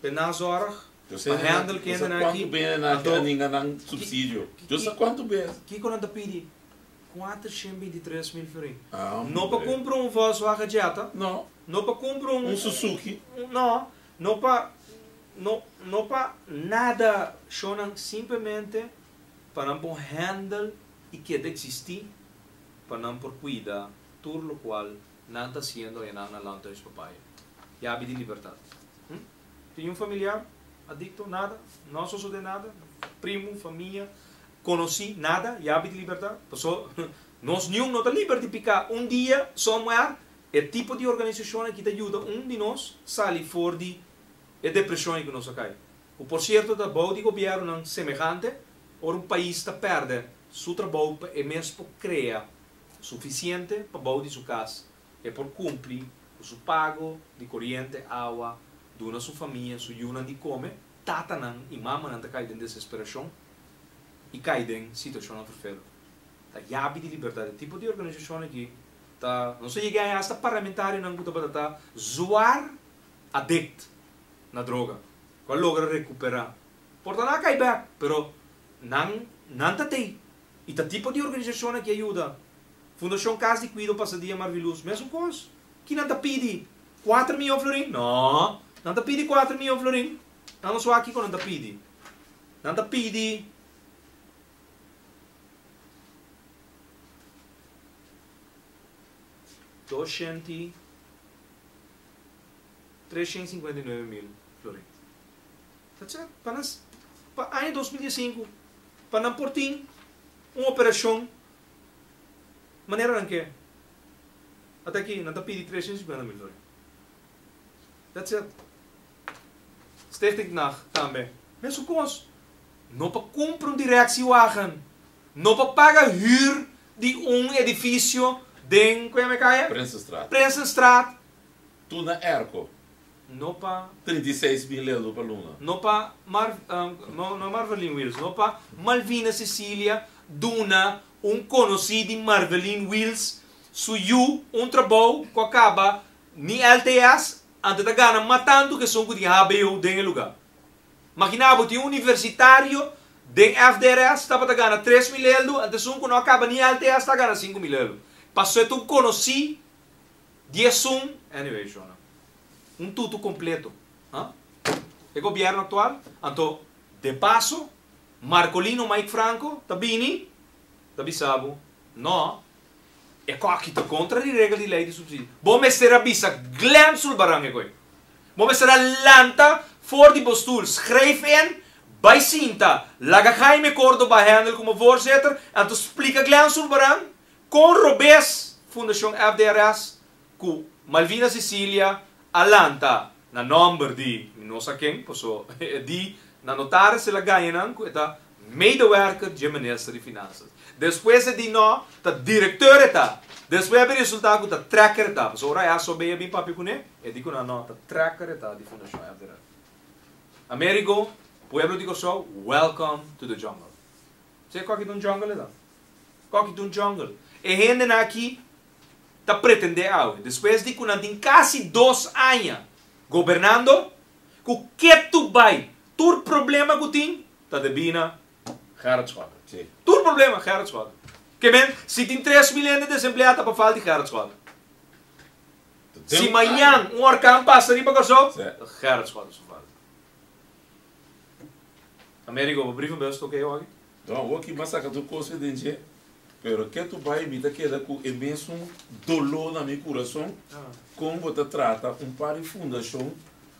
pa e nazorg, pa handle kendenan aki. Kuantu bes nan a ninga nan supsidio? Yo sa kuantu bes. Kiko nan ta pidi? 423 mil florin. No pa kumpra un Volkswagen Jetta. No. No pa kumpra un. Un Suzuki. No. No pa no no pa nada shownan simplemente pa nan por handle y keda existi pa nan por cuida tur locual nan ta haciendo ayanan na Landhuis Papaya. Yabi di libertad. Hm? Tin un familiar adicto? Nada? No a sosode nada? Primo, famia, conoci? Nada? Yabi di libertad? Paso nos niun no ta liber di pica un dia somewhere. E tipo di organisashon aki ta yuda un di nos sali for di e depreshon ei ku nos a kai. Ku por sierto ta bou di gobièrnunan semehante, ora un pais ta pèrdè su trabou pa e mes por krea sufisiente pa bou di su kas e por kumpli ku su pago di koriente, awa, duna su famia, su yunan di kome, tatanan i mamanan ta kai den desesperashon i kai den situashonnan ferfelu. Ta yabi di libertat. E tipo di organisashon aki Ta nos a yega aña hasta parlamentarionan ku tabata ta zwaar adict na droga ku a logra rekupera. Por ta nan a kai bek, pero nan nan ta tei. I ta tipo di organisashonnan ki a yuda. Fundashon Kas di Kuido Pasadia Marviluz mesun kos. Ki nan ta pidi? Kuater miyon florin? No, nan ta pidi kuater miyon florin. Nan no sa kiko nan ta pidi. Nan ta pidi. Doshenti 359 mil florin. That's it. Pa nan, pa aña 2015, pa nan por tin un operashon manera nan ke. Ata aki nan ta pidi 350 mil florin. That's it. Stichting Knaag tambe. Mesun kos. No pa kumpra un directiewagen. No pa paga huur di un edifisio den, ku yama e kaya? Prinsenstraat. Prinsenstraat. Tur na airco. No pa. 36 mil euro pa luna. No pa Mar, no, no Marvelin Wiels, no pa Malvina Cecilia duna un konosí di Marvelin Wiels su yu un trabou ku a kaba ni LTS, anto ta gana mas tantu ku esun ku tin hbo den e lugá. Magina bo tin un universitario den FDRS tabata gana 3000 eldo, anto esun ku no a kaba ni LTS ta gana 5000 eldo. Paso e ta un konosí di esun, anyway shona, un tutu kompleto. Ha? E gobièrnu aktual, anto de paso Marcolino Mike Franco ta bini ta bisa bo, no, e kòki ta kontra di regel di lei di supsidio. Bo mester a bisa Glenn Sulbaran e koi. Bo mester a lanta for di bo stoel, schrijf in, bai sinta, laga Jaime Cordoba handle como voorzitter, anto splica Glenn Sulbaran con robes Fundacion FDRS cu Malvina Cecilia a lanta na nomber di mi no sa ken, paso e di na notaris el a gaña nan cu e ta medewerker dje minister di Finanzas. Despues e di no, ta directeur e ta. Despues a bin resulta cu ta trekker e ta, paso ora e a sobe e bin papia cune, e di cu nan no, ta trekker e ta di Fundacion FDR. Amerigo, pueblo di Corsou, welcome to the jungle. Sa koki ta un jungle e ta? Koki ta un jungle? E hendenan aki ta pretende awe, despues di cu nan tin casi dos aña gobernando, cu ketu bay tur problema cu tin ta debi na Gerrit Schotte. Sí. Tur problema Gerrit Schotte. Ke men, si tin 3000 hende desemplea ta pa falta di Gerrit Schotte. Si mañan un orkan pasa riba Kòrsou, ta Gerrit Schotte su falta. Amerigo, bo brievenbus ta oké awor? No, awor ki m'a saka tur kos den dje, pero ke tu bai mi ta keda ku e mesun doló na mi kurason kon bo ta trata un par di fundashon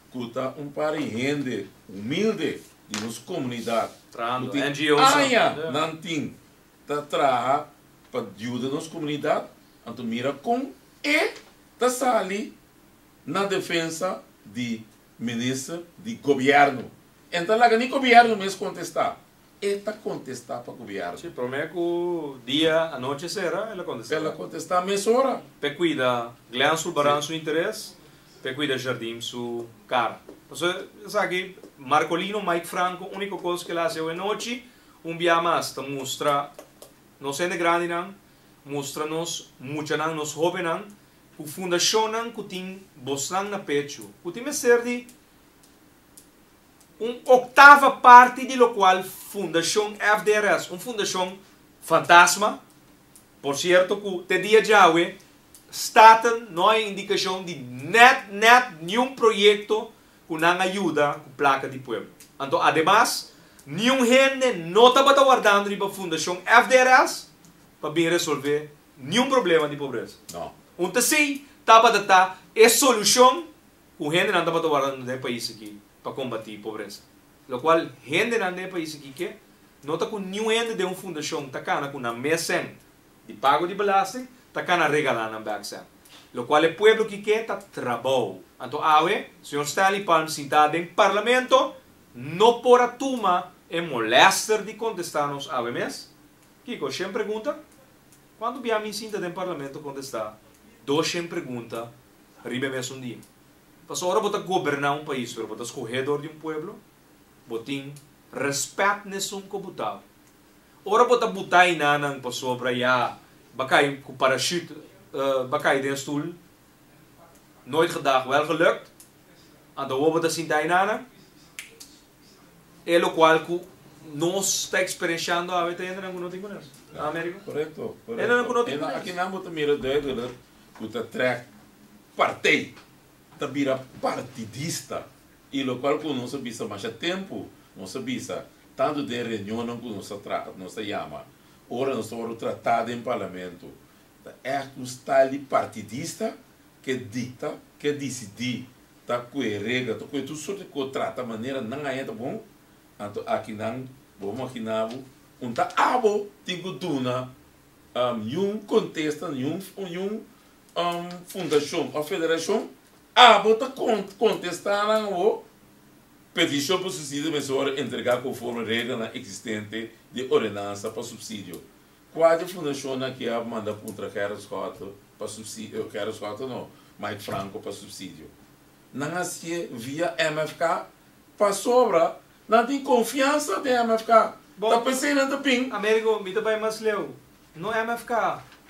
ku ta un par di hende humilde di nos komunidat ku tin aña nan tin ta traha pa yuda nos komunidat, anto mira kon e ta sali na defensa di minister di gobièrnu. E no ta laga ni gobièrnu mes kontestá. E ta kontestá pa gobièrnu. Sí, promé ku dia anochi sera el a kontestá. El a kontestá mesora. P'e kuida Glenn Sulbaran su interes, p'e kuida Jardim su kara. Pasobra esaki Marcolino Mike Franco úniko kos ku el a hasi awe nochi, un bia mas ta mustra nos hende grandinan, mustra nos muchanan, nos hóbennan ku fundashonnan ku tin bosnan na pechu, ku tin mester di Un octava parti di locual Fundacion FDRS, un fundacion fantasma, por cierto cu te dia djawe Staten no hay indicacion di net net niun proyecto cu nan a yuda cu placa di pueblo. Anto ademas niun hende no tabata wardando riba Fundacion FDRS pa bin resolve niun problema di pobreza. No. Un ta esey tabata ta e solucion Ku hendenan tabata warda den e pais aki pa kombatí pobresa. Lokual hendenan den e pais aki ke, no ta ku niun hende den un fundashon ta kana ku nan mes sèn di pago di belasting ta kana regalá nan bèk sèn. Lokual e pueblo ki ke ta trabou. Anto awe, señor Stanley Palm sintá den Parlamento no por a tuma e molèster di kontestá nos awe mes. Kiko, shen pregunta? Kuantu bia mi sinta den Parlamento kontestá doshen pregunta riba e mesun dia. Pasobra ora bo ta goberná un pais, ora bo ta skohé dor di un pueblo, bo tin rèspèt n'esun ku bo ta. Ora bo ta butá enanan pasobra ya bo a kai ku parashut, bo a kai den stul, nooit gedacht wel gelukt, anto awor bo ta sinta enanan, e lokual ku nos ta eksperenshando awe ta hendenan ku no tin kunes. Americo? Korekto, korekto. Hendenan ku no tin kunes. Akinan bo ta mira duidelijk ku ta trèk partij, ta bira partidista i lokual ku nos a bisa masha tempu, nos a bisa tantu den reunionnan ku nos a tra nos a yama, ora nos ta wòrdu tratá den parlamento, ta ègt un style di partidista ke dikta, ke disidí, ta kue regla, ta kue tur sorti kos trata manera nan haña ta bon, anto akinan bo maginá bo un ta abo tin ku duna Niun kontesta, niun niun fundashon òf federashon abo ta kontestá nan awor. Petishon pa supsidio mester wòrdu entregá konforme reglanan eksistente di ordenansa pa supsidio. Kua di fundashonnan aki a manda puntra Gerrit Schotte pa supsidio, Gerrit Schotte no, Mike Franco pa supsidio? Nan hasié via MFK pasobra Nan tin konfiansa den MFK. Ta p'esei nan ta bin. Amerigo, mi ta bai mas leu. No MFK,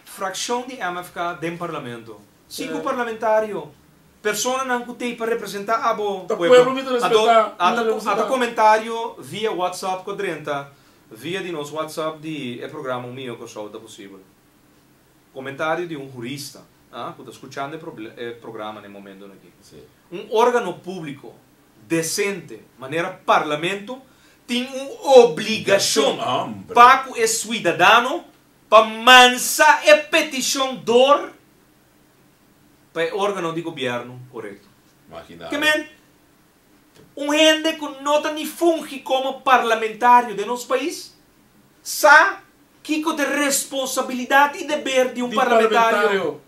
frakshon di MFK den parlamento. Sinku parlamentario, personanan ku t'ei pa representá abo Ta pueblo mi ta respetá. Anto, ata komentario via WhatsApp ku a drenta via di nos WhatsApp di e programa Un Mihó Kòrsou Ta Posibel. Komentario di un hurista, ku ta skuchando e programa na e momentonan aki. Un órgano públiko decente manera Parlamento tin un obligacion pa cu e suidadano pa mansa e peticion door pa e organo di gobierno corecto. Ke men, un hende cu no ta ni fungi como parlamentario den nos pais sa kico ta e responsabilidad y deber di un parlamentario.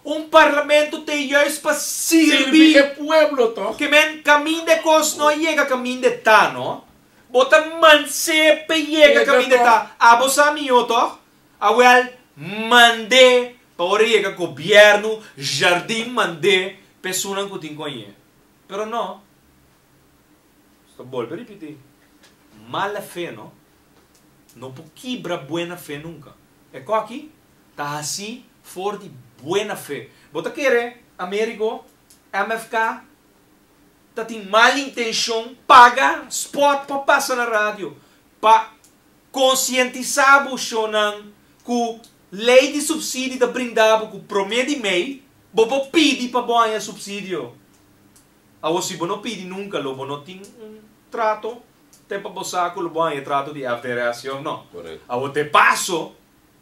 Un parlamento te juist pa sirbi. Sirbi e pueblo toch? Ke men kaminda e kos no a yega kaminda e ta no. Bo ta mans'é p'e yega kaminda e ta. Abo sa mihó toch? Awel mand'é pa ora e yega gobièrnu Jardim mand'é p'e esunnan ku tin koñ'é. Pero no. Nos ta bolbe ripití. Mala fe no. No por kibra buena fe nunka. E koki Ta haci for di buena fe. Bo ta kere Amerigo, MFK, ta tin mal intencion paga spot pa pasa na radio pa concientisa bo shownan cu ley di subsidio ta brinda bo cu prome di mei bo por pidi pa bo haña subsidio. Awor si bo no pidi nunca lo bo no tin un trato te pa bo sa cu lo bo haña trato di FDRS si of no. Awor te paso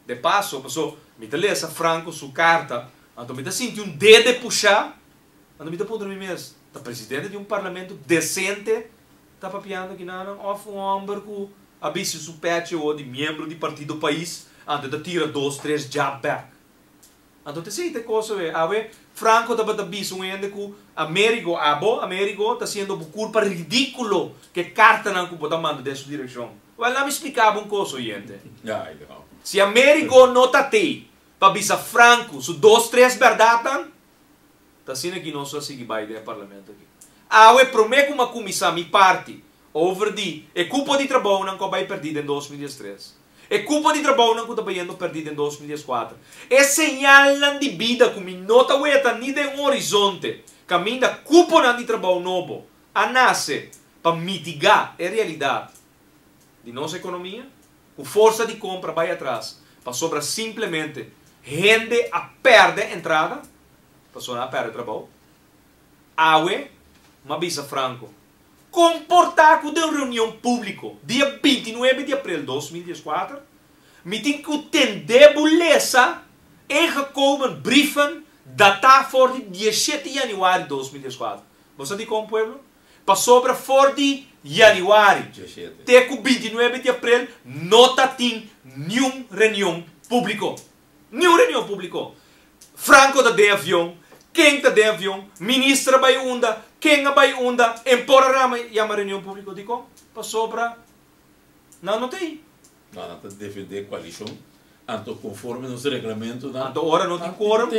De paso, paso mi ta lesa Franco su carta, anto mi ta sinti un dede pusha, anto mi ta puntra mi mes, ta presidente di un parlamento decente ta papiando kinanan of un homber cu a bisti su pechi awor di miembro di partido Pais, anto e ta tira dos tres jab back? Anto ta esei ta e kos awe. Awe Franco tabata bisa un hende ku Amerigo, abo Amerigo, ta hasiendo bo kurpa ridíkulo ku e kartanan ku bo ta manda den su direkshon. Wèl, laat mi splika bo un kos, oyente. Si Amerigo no ta tei pa bisa Franco su dos tres bèrdatnan, ta asina ki nos a sigui bai den e parlamento aki. Awe promé ku mi a kuminsá mi parti over di e kupo di trabounan ku a bai pèrdí den 2013, e kupo di trabounan ku ta bayendo pèrdí den 2014, e señalnan di bida ku mi no ta weta ni den un horizonte kaminda kuponan di trabou nobo a nase pa mitigá e realidat di nos ekonomia, ku forsa di kompra bai atras pasobra simplemente hende a pèrdè entrada, pasobra nan a pèrdè trabou. Awe, m'a bisa Franco, komportá ku den reunion públiko dia 29 di aprel 2014, mi tin ku tendé bo lesa ingekomen brieven datá for di 17 yanüari 2014. Bo sa dikon, pueblo? Pasobra for di yanüari te ku 29 di aprel no ta tin niun reunion públiko. Niun reunion públiko. Franco ta den avion, ken ta den avion, minister a bai unda, ken a bai unda, en por a rama yama reunion públiko. Dikon? Pasobra nan no ta ei. No, nan ta defendé koalishon, anto konforme nos reglamentonan. Anto ora no tin quorum,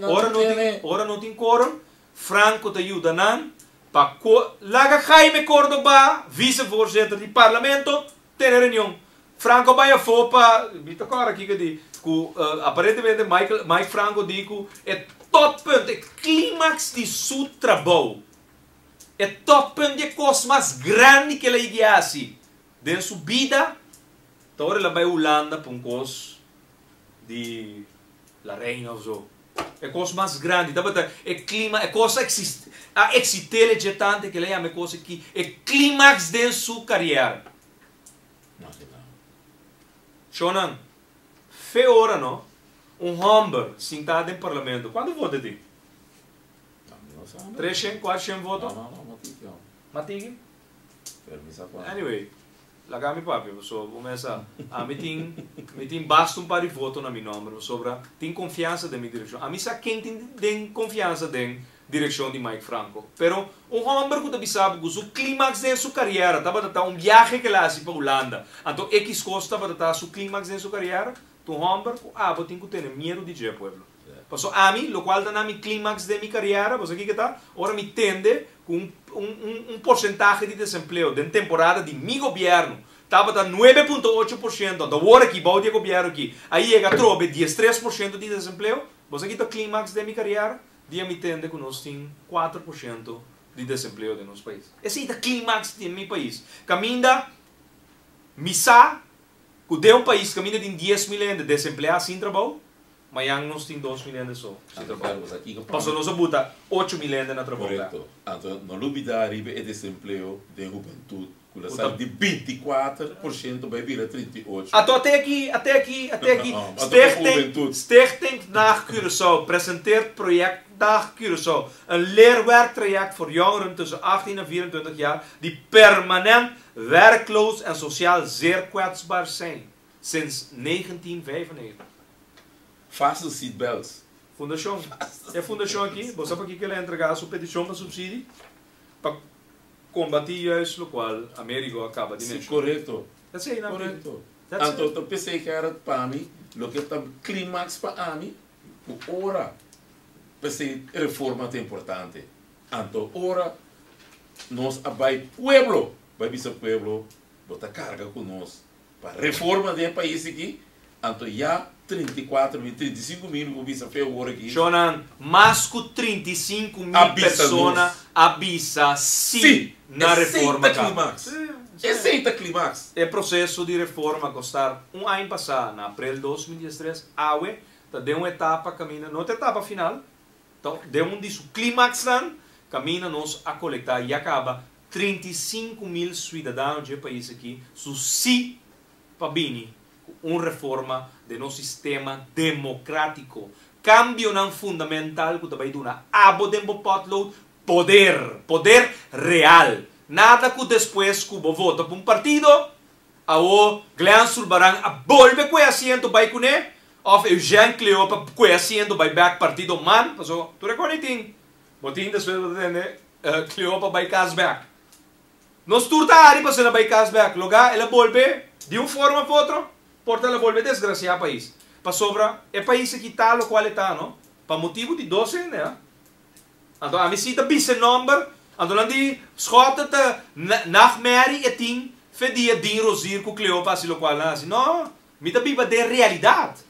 ora no tin, ora no tin quorum, Franco ta yuda nan pa ko laga Jaime Cordoba, vicevoorzitter di parlamento, tene reunion. Franco a bai afó pa, mi ta kòrda kiko di, ku aparentemente Michael, Mike Franco di ku e toppunt, e klimaks di su trabou, e toppunt di e kos mas grandi ku el a yegi hasi den su bida, ta ora el a bai Hulanda pa un kos di La Reina of zo. E kos mas grandi tabata e klima, e kos a eksist, a eksit'el e dje tante ku el a yama e kos aki e klimaks den su kariera. Shonnan, fe ora no, un hòmber sintá den parlamento, kuantu voto e tin? Treshen, kuatshen voto? Matiki? Anyway, laga mi papia pasobra bo mes sa, ami tin, mi tin basta un par di voto na mi nòmber pasobra tin konfiansa den mi direkshon. Ami sa ken tin den konfiansa den direkshon di Mike Franco. Pero un hòmber ku ta bisa bo ku su klimaks den su kariera tabata ta un biahe ku el a hasi pa Hulanda, anto ekis kos tabata ta su klimaks den su kariera, ta un hòmber ku abo tin ku tene miedu di dje, pueblo. Pasobra ami, lokual ta na mi klimaks den mi kariera, bo sa kiko ta? Ora mi tende ku un un un porsentahe di desempleo den temporada di mi gobièrnu tabata 9.8%, anto awor aki bou di e gobièrnu aki a yega atrobe 13% di desempleo, bo sa ki ta klimaks den mi kariera? Dia mi tende ku nos tin 4% di desempleo den nos pais. Esei ta klimaks den mi pais. Kaminda mi sa ku den un pais kaminda tin 10.000 hende desempleá sin trabou, mañan nos tin 2.000 hende so sin trabou. Pasobra nos a buta 8.000 hende na trabou. Korekto. Anto no lubidá riba e desempleo den hubentut ku lo sali di 24% bai bira 38. Anto ate aki, ate aki, ate aki, Stichting, Stichting Nacht Curaçao presenteert project Nacht Curaçao, een leerwerktraject voor jongeren tussen 18 en 24 jaar die permanent werkloos en sociaal zeer kwetsbaar zijn, sinds 1995. Fasten seatbelts. Fundashon. E fundashon aki, bo sa pakiko el a entregá su petishon pa supsidi? Pa kombatí juist lokual Amerigo a kaba di Si, menshoná. korekto. Esei nan pidi. Korekto. That's Anto it. ta p'esei Gerrit pa mi loke ta klimaks pa ami ku ora p'esei reforma ta importante. Anto ora nos a bai pueblo, bai bisa pueblo bo ta karga ku nos pa reforma den e pais aki, anto ya 34.000, 35.000 bo bisa fe awor aki. Shonnan, mas ku 35.000 A bisa persona nos. a bisa sí Sí, na esei reforma ta kaba. klimaks. Sí, sí. Esei ta klimaks. E proseso di reforma ku start un aña pasá na aprel 2013, awe ta den un etapa kaminda, no ta etapa final, ta den un di su klimaksnan, kaminda nos a kolektá ya kaba 35.000 suidadano dje pais aki su sí pa bini ku un reforma den nos sistema demokrátiko. Kambionan fundamental ku ta bai duna abo den bo potlood poder, poder real. Nada ku despues ku bo vota pa un partido, awo Glenn Sulbaran a bolbe ku e asiento bai kuné. Òf Eugène Cleopa kue asiento bai bèk partido man, paso tur e kos tin. Bo tin despues bo ta tende Cleopa bai kas bèk. Nos tur ta hari paso el a bai kas bèk. Logá el a bolbe di un forma òf otro, por ta el a bolbe desgrasiá pais. Pasobra e pais aki ta lokual e ta no, pa motibu di dos hende a. Anto ami si ta bisa e nòmber, anto nan di Schotte ta nachtmerrie e tin fe dia Dean Rozier ku Cleopa hasi lokual nan hasi. No, mi ta biba den realidat.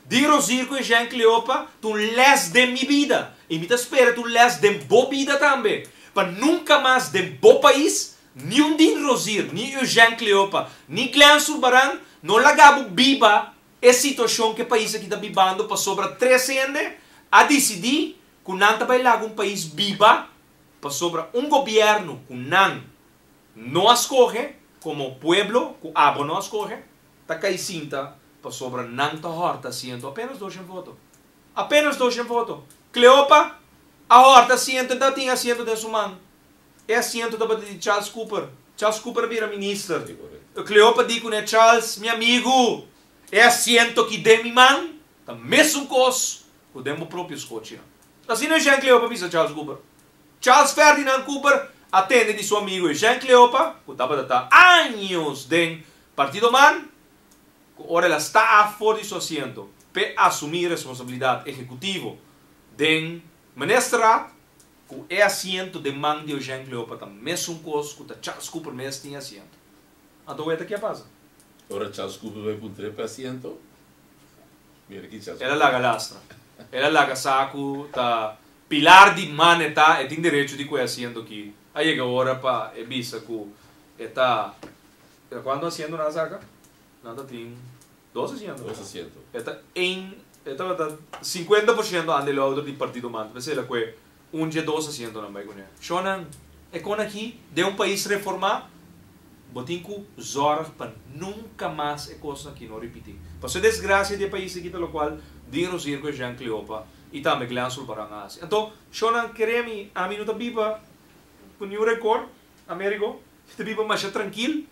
Dean Rozier ku Eugène Cleopa ta un lès den mi bida i mi ta spera ta un lès den bo bida tambe pa nunka mas den bo pais niun Dean Rozier, ni Eugène Cleopa, ni Glenn Sulbaran no laga bo biba e situashon ku e pais aki ta bibando pasobra tres hende a disidí ku nan ta bai laga un pais biba pasobra un gobièrnu ku nan no a skohe komo pueblo, ku abo no a skohe, ta kai sinta pasobra nan ta hòrta asiento. Apenas doshen voto. Apenas doshen voto. Cleopa a hòrta asiento, e ta tin asiento den su man. E asiento tabata di Charles Cooper. Charles Cooper a bira minister. Cleopa di kuné, Charles, mi amigu, e asiento ki den mi man ta mesun kos Ku den bo propio skochinan. Asina Eugène Cleopa bisa Charles Cooper. Charles Ferdinand Cooper a tende di su amigu Eugène Cleopa, ku tabata ta años den Partido man, ku ora el a sta af for di su asiento p'e asumí responsabilidat ehekutivo den Ministerraad, ku e asiento den man di Eugène Cleopa ta mesun kos ku ta Charles Cooper mes tin e asiento. Anto weta ke a pasa? Ora Charles Cooper bai puntra e p'e asiento, El a laga lastra. El a laga sa ku ta pilar di man e ta, e tin derecho di kue asiento ki. A yega ora pa e bisa ku e ta, kuantu asiento nan a saka? Nan ta tin dos asiento. Dos asiento. E ta ein, e tabata 50% aandeelhouder di partido man. P'esei el a kue Un dje dos asientonan bai kuné. Shonnan, e kon aki, den un pais reformá, bo tin ku zòrg pa nunka mas e kosnan aki no ripití. Pasobra e desgrasia di e pais aki ta lokual Dean Rozier ku Eugène Cleopa i tambe Glenn Sulbaran a hasi. Anto, shonnan, kere mi, ami no ta biba ku niun renkor, Amerigo. Mi ta biba masha trankil.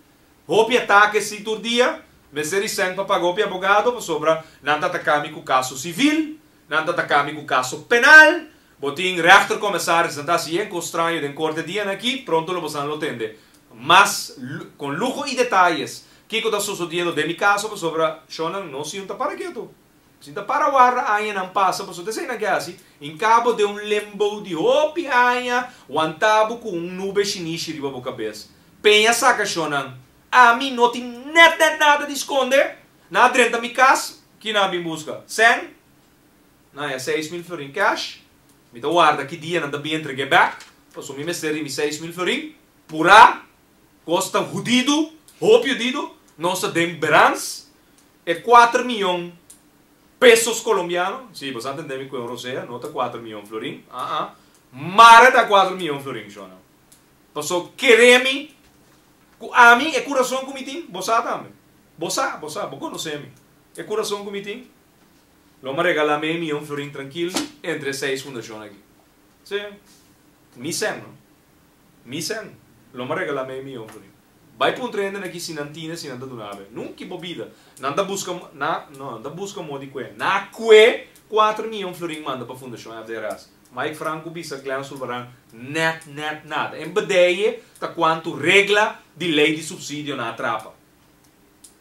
Hopi atake si tur dia. Mester di sèn pa paga hopi abogado pasobra nan ta ataka mi ku kaso sivil, nan ta ataka mi ku kaso penal. Bo tin rechtercommissaris nan ta haci yen cos straño den corte dianan aki, pronto lo bosan lo tende mas con lujo y detayes kico ta sosodiendo den mi caso pasobra shonnan no si un ta para ketu, si ta para warda añanan pasa pasobra ta esey nan ke haci, in cabo den un limbo di hopi aña wanta bo cu un nube shinishi riba bo cabes. Peña saca shonnan, ami no tin net net nada di sconde, nan a drenta mi cas, ki nan a bin busca? Cen? Nan haña 6000 florin cash. Mi ta warda ki dia nan ta bin entreg'é bek, pasobra mi mester di mi 6000 florin. Purá, kos ta hudidu, hopi hudidu. Nos ta den berans e kuater miyon pesos kolombiano. Sí, boso a tende mi ku e un rosea, no ta kuater miyon florin, aa. Mara ta kuater miyon florin, shona. Pasobra kere mi ku ami e kurason ku mi tin, bo sa tambe. Bo sa, bo sa, bo konosé mi. E kurason ku mi tin. Lo mi regala mei miyon florin trankil entre e seis fundashon aki. Sí. Mi sèn, no. Mi sèn. Lo mi regala mei miyon florin. Bai puntra hende aki si nan tine, si nan ta duna awe. Nunki bo bida. Nan ta buska, na, no, nan ta buska modo di kue. Na kue kuater miyon florin manda pa fundashon FDRS. Mike Franco bisa Glenn Sulvaran nèt, nèt nada. En bedeye ta kuantu regla di lei di supsidio nan a trapa.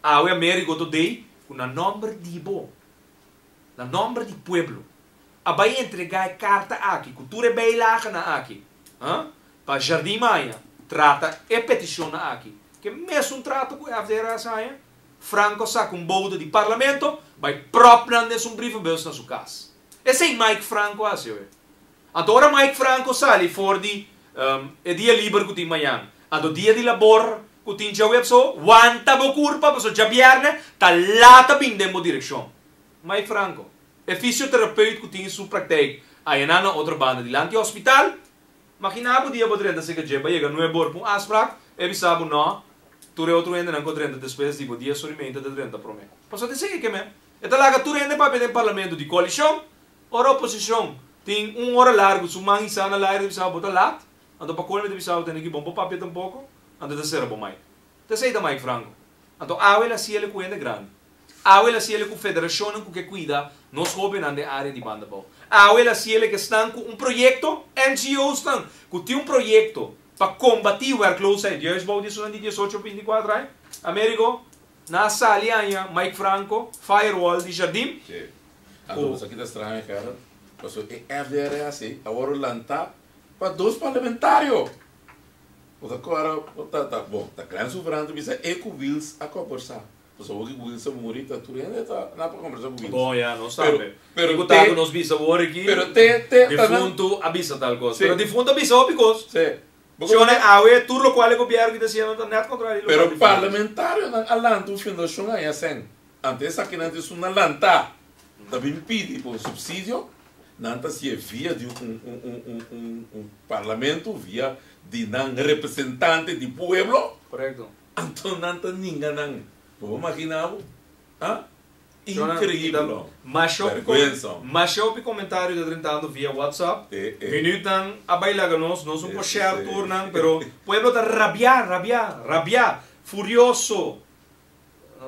Awe Amerigo to dey ku na nomber di bo, na nomber di pueblo, a bai entrega e karta aki ku tur e bijlagenan aki, ha, pa Jardin Maya trata e petishonnan aki. Ke mesun trato ku FDRS haña, Franco a saka un bouda di parlamento bai prop nan den su brievenbus na su kas. Esei Mike Franco a hasi awe. Anto ora Mike Franco sali for di e dia liber ku tin mañan, anto dia di labor ku tin djaweps so, wanta bo kurpa pasobra djabièrnè ta lata bin den bo direkshon. Mike Franco, e fisioterapeut ku tin su praktijk ayanan na otro banda dilanti hospital, magina bo dia bo drenta serka dje, bo a yega nuebe or pa un afsprak, e bisa bo no, tur e otro hendenan ku a drenta despues di bo dies or i meinta ta drenta promé. Pasobra ta esei ke men. E ta laga tur hende papia den parlamento di koalishon. Ora oposicion tin un ora largu su man hisa na laire ta bisa bo ta lat, anto pa colme ta bisa bo tene ki bon por papia tampoco, anto ta cera bo mic. Ta esey ta Mike Franco. Anto awe el a ciele cu hende grandi. Awe el a hasiel ku federashonnan ku ke kuida nos hóbennan den área di Bandabou. Awe el a hasiel ku esnan ku un proyekto, NGOsnan ku tin un proyekto pa kombatí werkloosheid, juist bou di esunnan di diesocho bintikuater aña. Amerigo, nan a sali aña Mike Franco, firewall di Jardim. Sí. Anto esaki ta straño Gerrit, pasobra e FDRS a wòrdu lantá pa dos parlamentario. Bo ta kòrda, bo ta, ta, bon, ta Glenn Souveran ta bisa e ku Wiels a kòmbersá. Pasobra ku Wiels a muri ta tur hende ta na pa kòmbersá ku Wiels. Bon, ya, nos tambe. Pero, Kiko te, ta ku nos bisa awor aki? pero te, te, ta nan. Difuntu a bisa tal kos. Sí. Pero difuntu a bisa hopi kos. Sí. Bo Shona komprende? awe tur lokual e gobièrnu ki ta hasiendo ta nèt kontrario di lokual Pero difuntu a bisa. parlamentarionan a lanta un fundashon aña sèn. Ante esakinan ta esun nan lantá ta bin pidi por subsidio, nan ta hasié via di un un un un un parlamento, via di nan representante di pueblo. Korekto. Anto nan ta ninga nan. Bo por magina bo? Ha? Shona, Increíbel hom. Masha hopi Vergüenza hom. Masha hopi comentario ta drentando via WhatsApp. Eh, eh. Minuutnan a bay laga nos, nos un por Eh, share eh. turnan, pero pueblo ta rabia, rabia, rabia, furioso.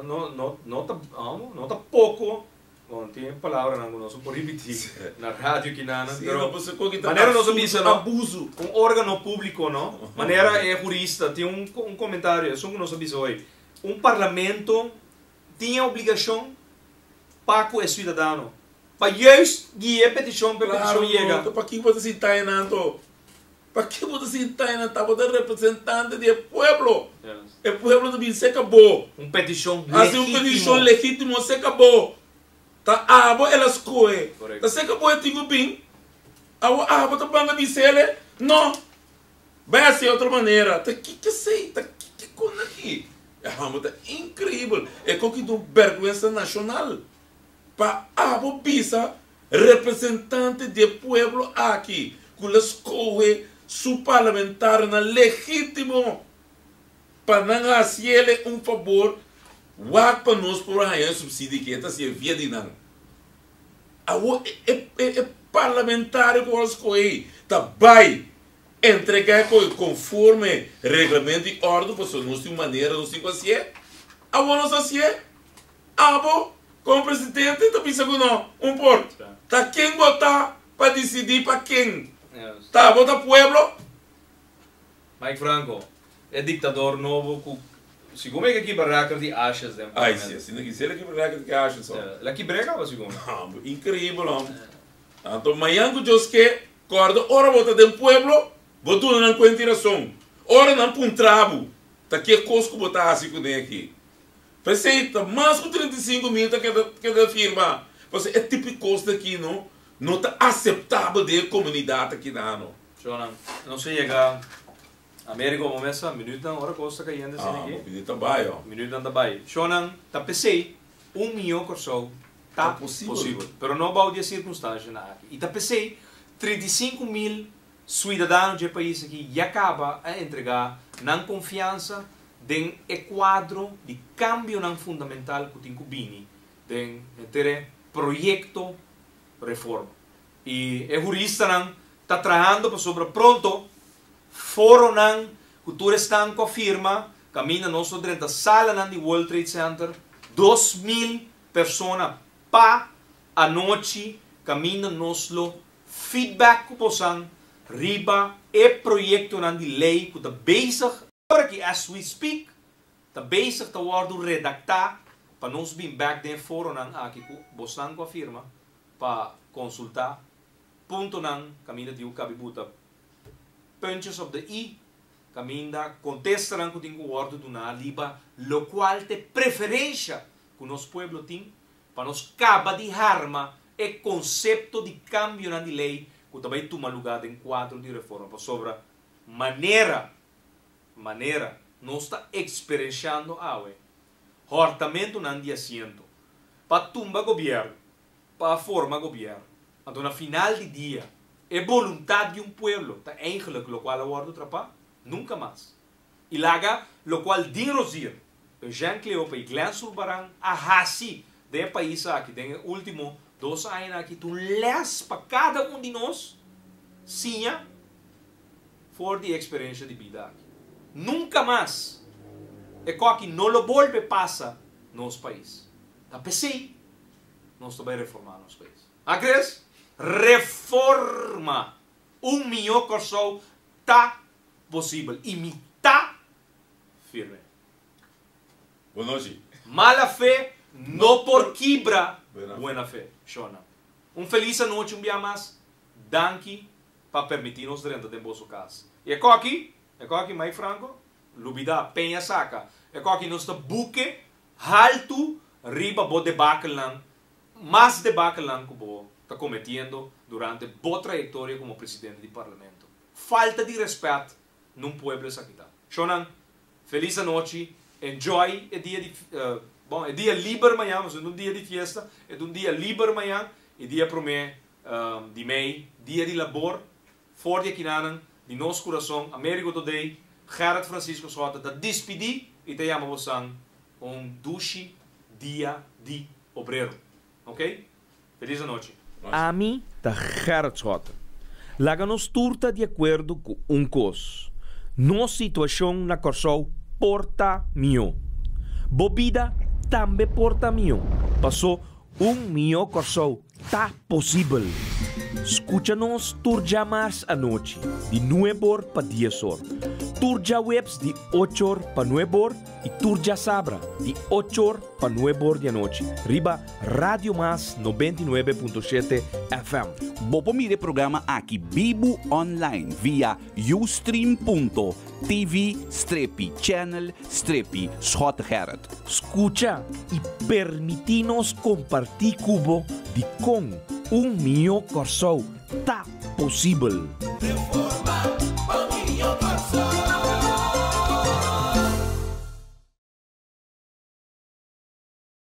No, no, no ta, amo, no ta poco. Bon, tin palabranan ku nos no por ripití na radio kinanan, Sí, pero no, pues, ku ta manera nos a absurdo, bisa, no? abuso. Un órgano públiko, no? Manera e hurista tin un un komentario, esun ku nos a bisa hoy. Un parlamento tin e obligashon pa ku e siudadano, pa juist guia e petishon pa e Claro, petishon yega. no, pa kiko bo ta sinta einan anto? Pa ke bo ta sinta einan? Ta bo ta representante di e pueblo. E pueblo ta bin seka bo. Un petishon Hasi un petishon legítimo seka bo. Ta abo el a skohe. Ta seka bo e tin ku bin. Awo abo ta banga bis'el? No. Bai hasi otro manera. Ta kiko esei? Ta kiko kon aki? E hòmber ta inkreibel. E koki ta un bèrgwensa nashonal. Pa abo bisa representante di e pueblo aki ku lo skohe su parlamentarionan legítimo pa nan hasiele un fabor wak pa nos por haña e supsidio ke e ta hasié via di nan. Awor e e parlamentario ku a skohé ta bai entregá e koe konforme reglamento i òrdu pasobra nos tin un manera nos tin ku hasié. Awor nos hasié. Abo, komo presidente, ta bisa ku no, un por. Ta ken bo ta pa disidí pa ken? Ta abo ta pueblo? Mike Franco, e diktador nobo ku segun mi ke kibra record di ashes den Ai parlamento. si, asina ki si el a kibra record di ashes ho. El a kibr'é kaba segun mi. Hombre, increíbel hombre. Anto mañan ku Dios ke, kòrda ora bo ta den pueblo, bo duna nan kuenta i rason. Ora nan puntra bo, ta ke kos ku bo ta hasi kuné aki? P'esei ta mas ku 35.000 ta keda keda firma. Pasobra e tipo di kosnan aki no no ta aseptabel den e komunidat aki na no. Shownan, nos a yega Amerika omo mesa, minütnan ora kos ta kayente asina Ah, aki. bo pidi ta bai oh. Minütnan ta bai. Shownan, ta p'esei un mió Kòrsou ta Ta posibel. posibel. Pero no bou di e sirkunstanshanan aki. I ta p'esei 35.000 suidadano dje pais aki ya kaba a entregá nan konfiansa den e kuadro di kambionan fundamental ku tin ku bini den henter e proyekto reforma. I e huristanan ta trahando pasobra pronto foronan ku tur esnan ku a firma kaminda nos lo drenta salanan di World Trade Center, 2000 persona pa anochi kaminda nos lo feedback ku bosan riba e proyektonan di lei ku ta bezig Ora ki as we speak ta bezig ta wordo redacta pa nos bin bek den e foronan aki cu bosnan cu a firma pa consulta puntonan caminda di u cabi buta puntjes op de i caminda contestanan cu tin cu wordo duna liba locual t'e preferencia cu nos pueblo tin pa nos caba di harma e concepto di cambionan di ley cu ta bay tuma lugar den cuadro di reforma pasobra manera Manera nos ta eksperenshando awe hòrtamentunan di asiento pa tumba gobièrnu, pa forma gobièrnu. Anto na final di dia e boluntat di un pueblo ta eigenlik lokual a wòrdu trapá? Nunka mas. I laga lokual Dean Rozier, Eugène Cleopa i Glenn Sulbaran a hasi den e pais aki den e último dos añanan aki ta un lès pa kada un di nos siña. For di e eksperensha di bida aki, nunka mas e koki no lo bolbe pasa nos pais. Ta p'esei nos ta bai reformá nos pais. A Chris? Reforma! Un mihó Kòrsou ta posibel i mi ta firme. Bon nochi. Mala fe no por kibra buena fe. Shona. Un felis anochi un bia mas. Danki pa permití nos drenta den boso kas. I e koki, e koki Mike Franco, lubidá, peña saka. E koki nos ta buke haltu riba bo debakelnan, mas debakelnan ku bo ta kometiendo durante bo trayektoria komo presidente di parlamento. Falta di rèspèt nun pueblo esaki ta. Shonnan, felis anochi, enjoy e dia di, bon, e dia liber mañan, pasobra no un dia di fiesta, e ta un dia liber mañan, e dia promé di mei, dia di labor, for di akinanan di nos kurason, Amerigo Thodé, Gerrit Francisco Schotte ta dispidí i ta yama bosan un dushi dia di obrero. Ok? Felis anochi. Ami ta Gerrit Schotte. Laga nos tur ta di akuerdo ku un kos, nos situashon na Kòrsou por ta mihó. Bo bida tambe por ta mihó, pasó un mihó Kòrsou ta posibel. Skucha nos tur djamars anochi di nuebor pa diesor, tur djaweps di ochor pa nuebor i tur djasabra di ochor pa nuebor di anochi riba Radio Mas 99.7 FM. Bo por mira e programa aki bibu online via ustream.tv strepi channel strepi Schottegerrit. Skucha i permití nos kompartí ku bo dikon un mihó Kòrsou ta posibel. Reforma pa.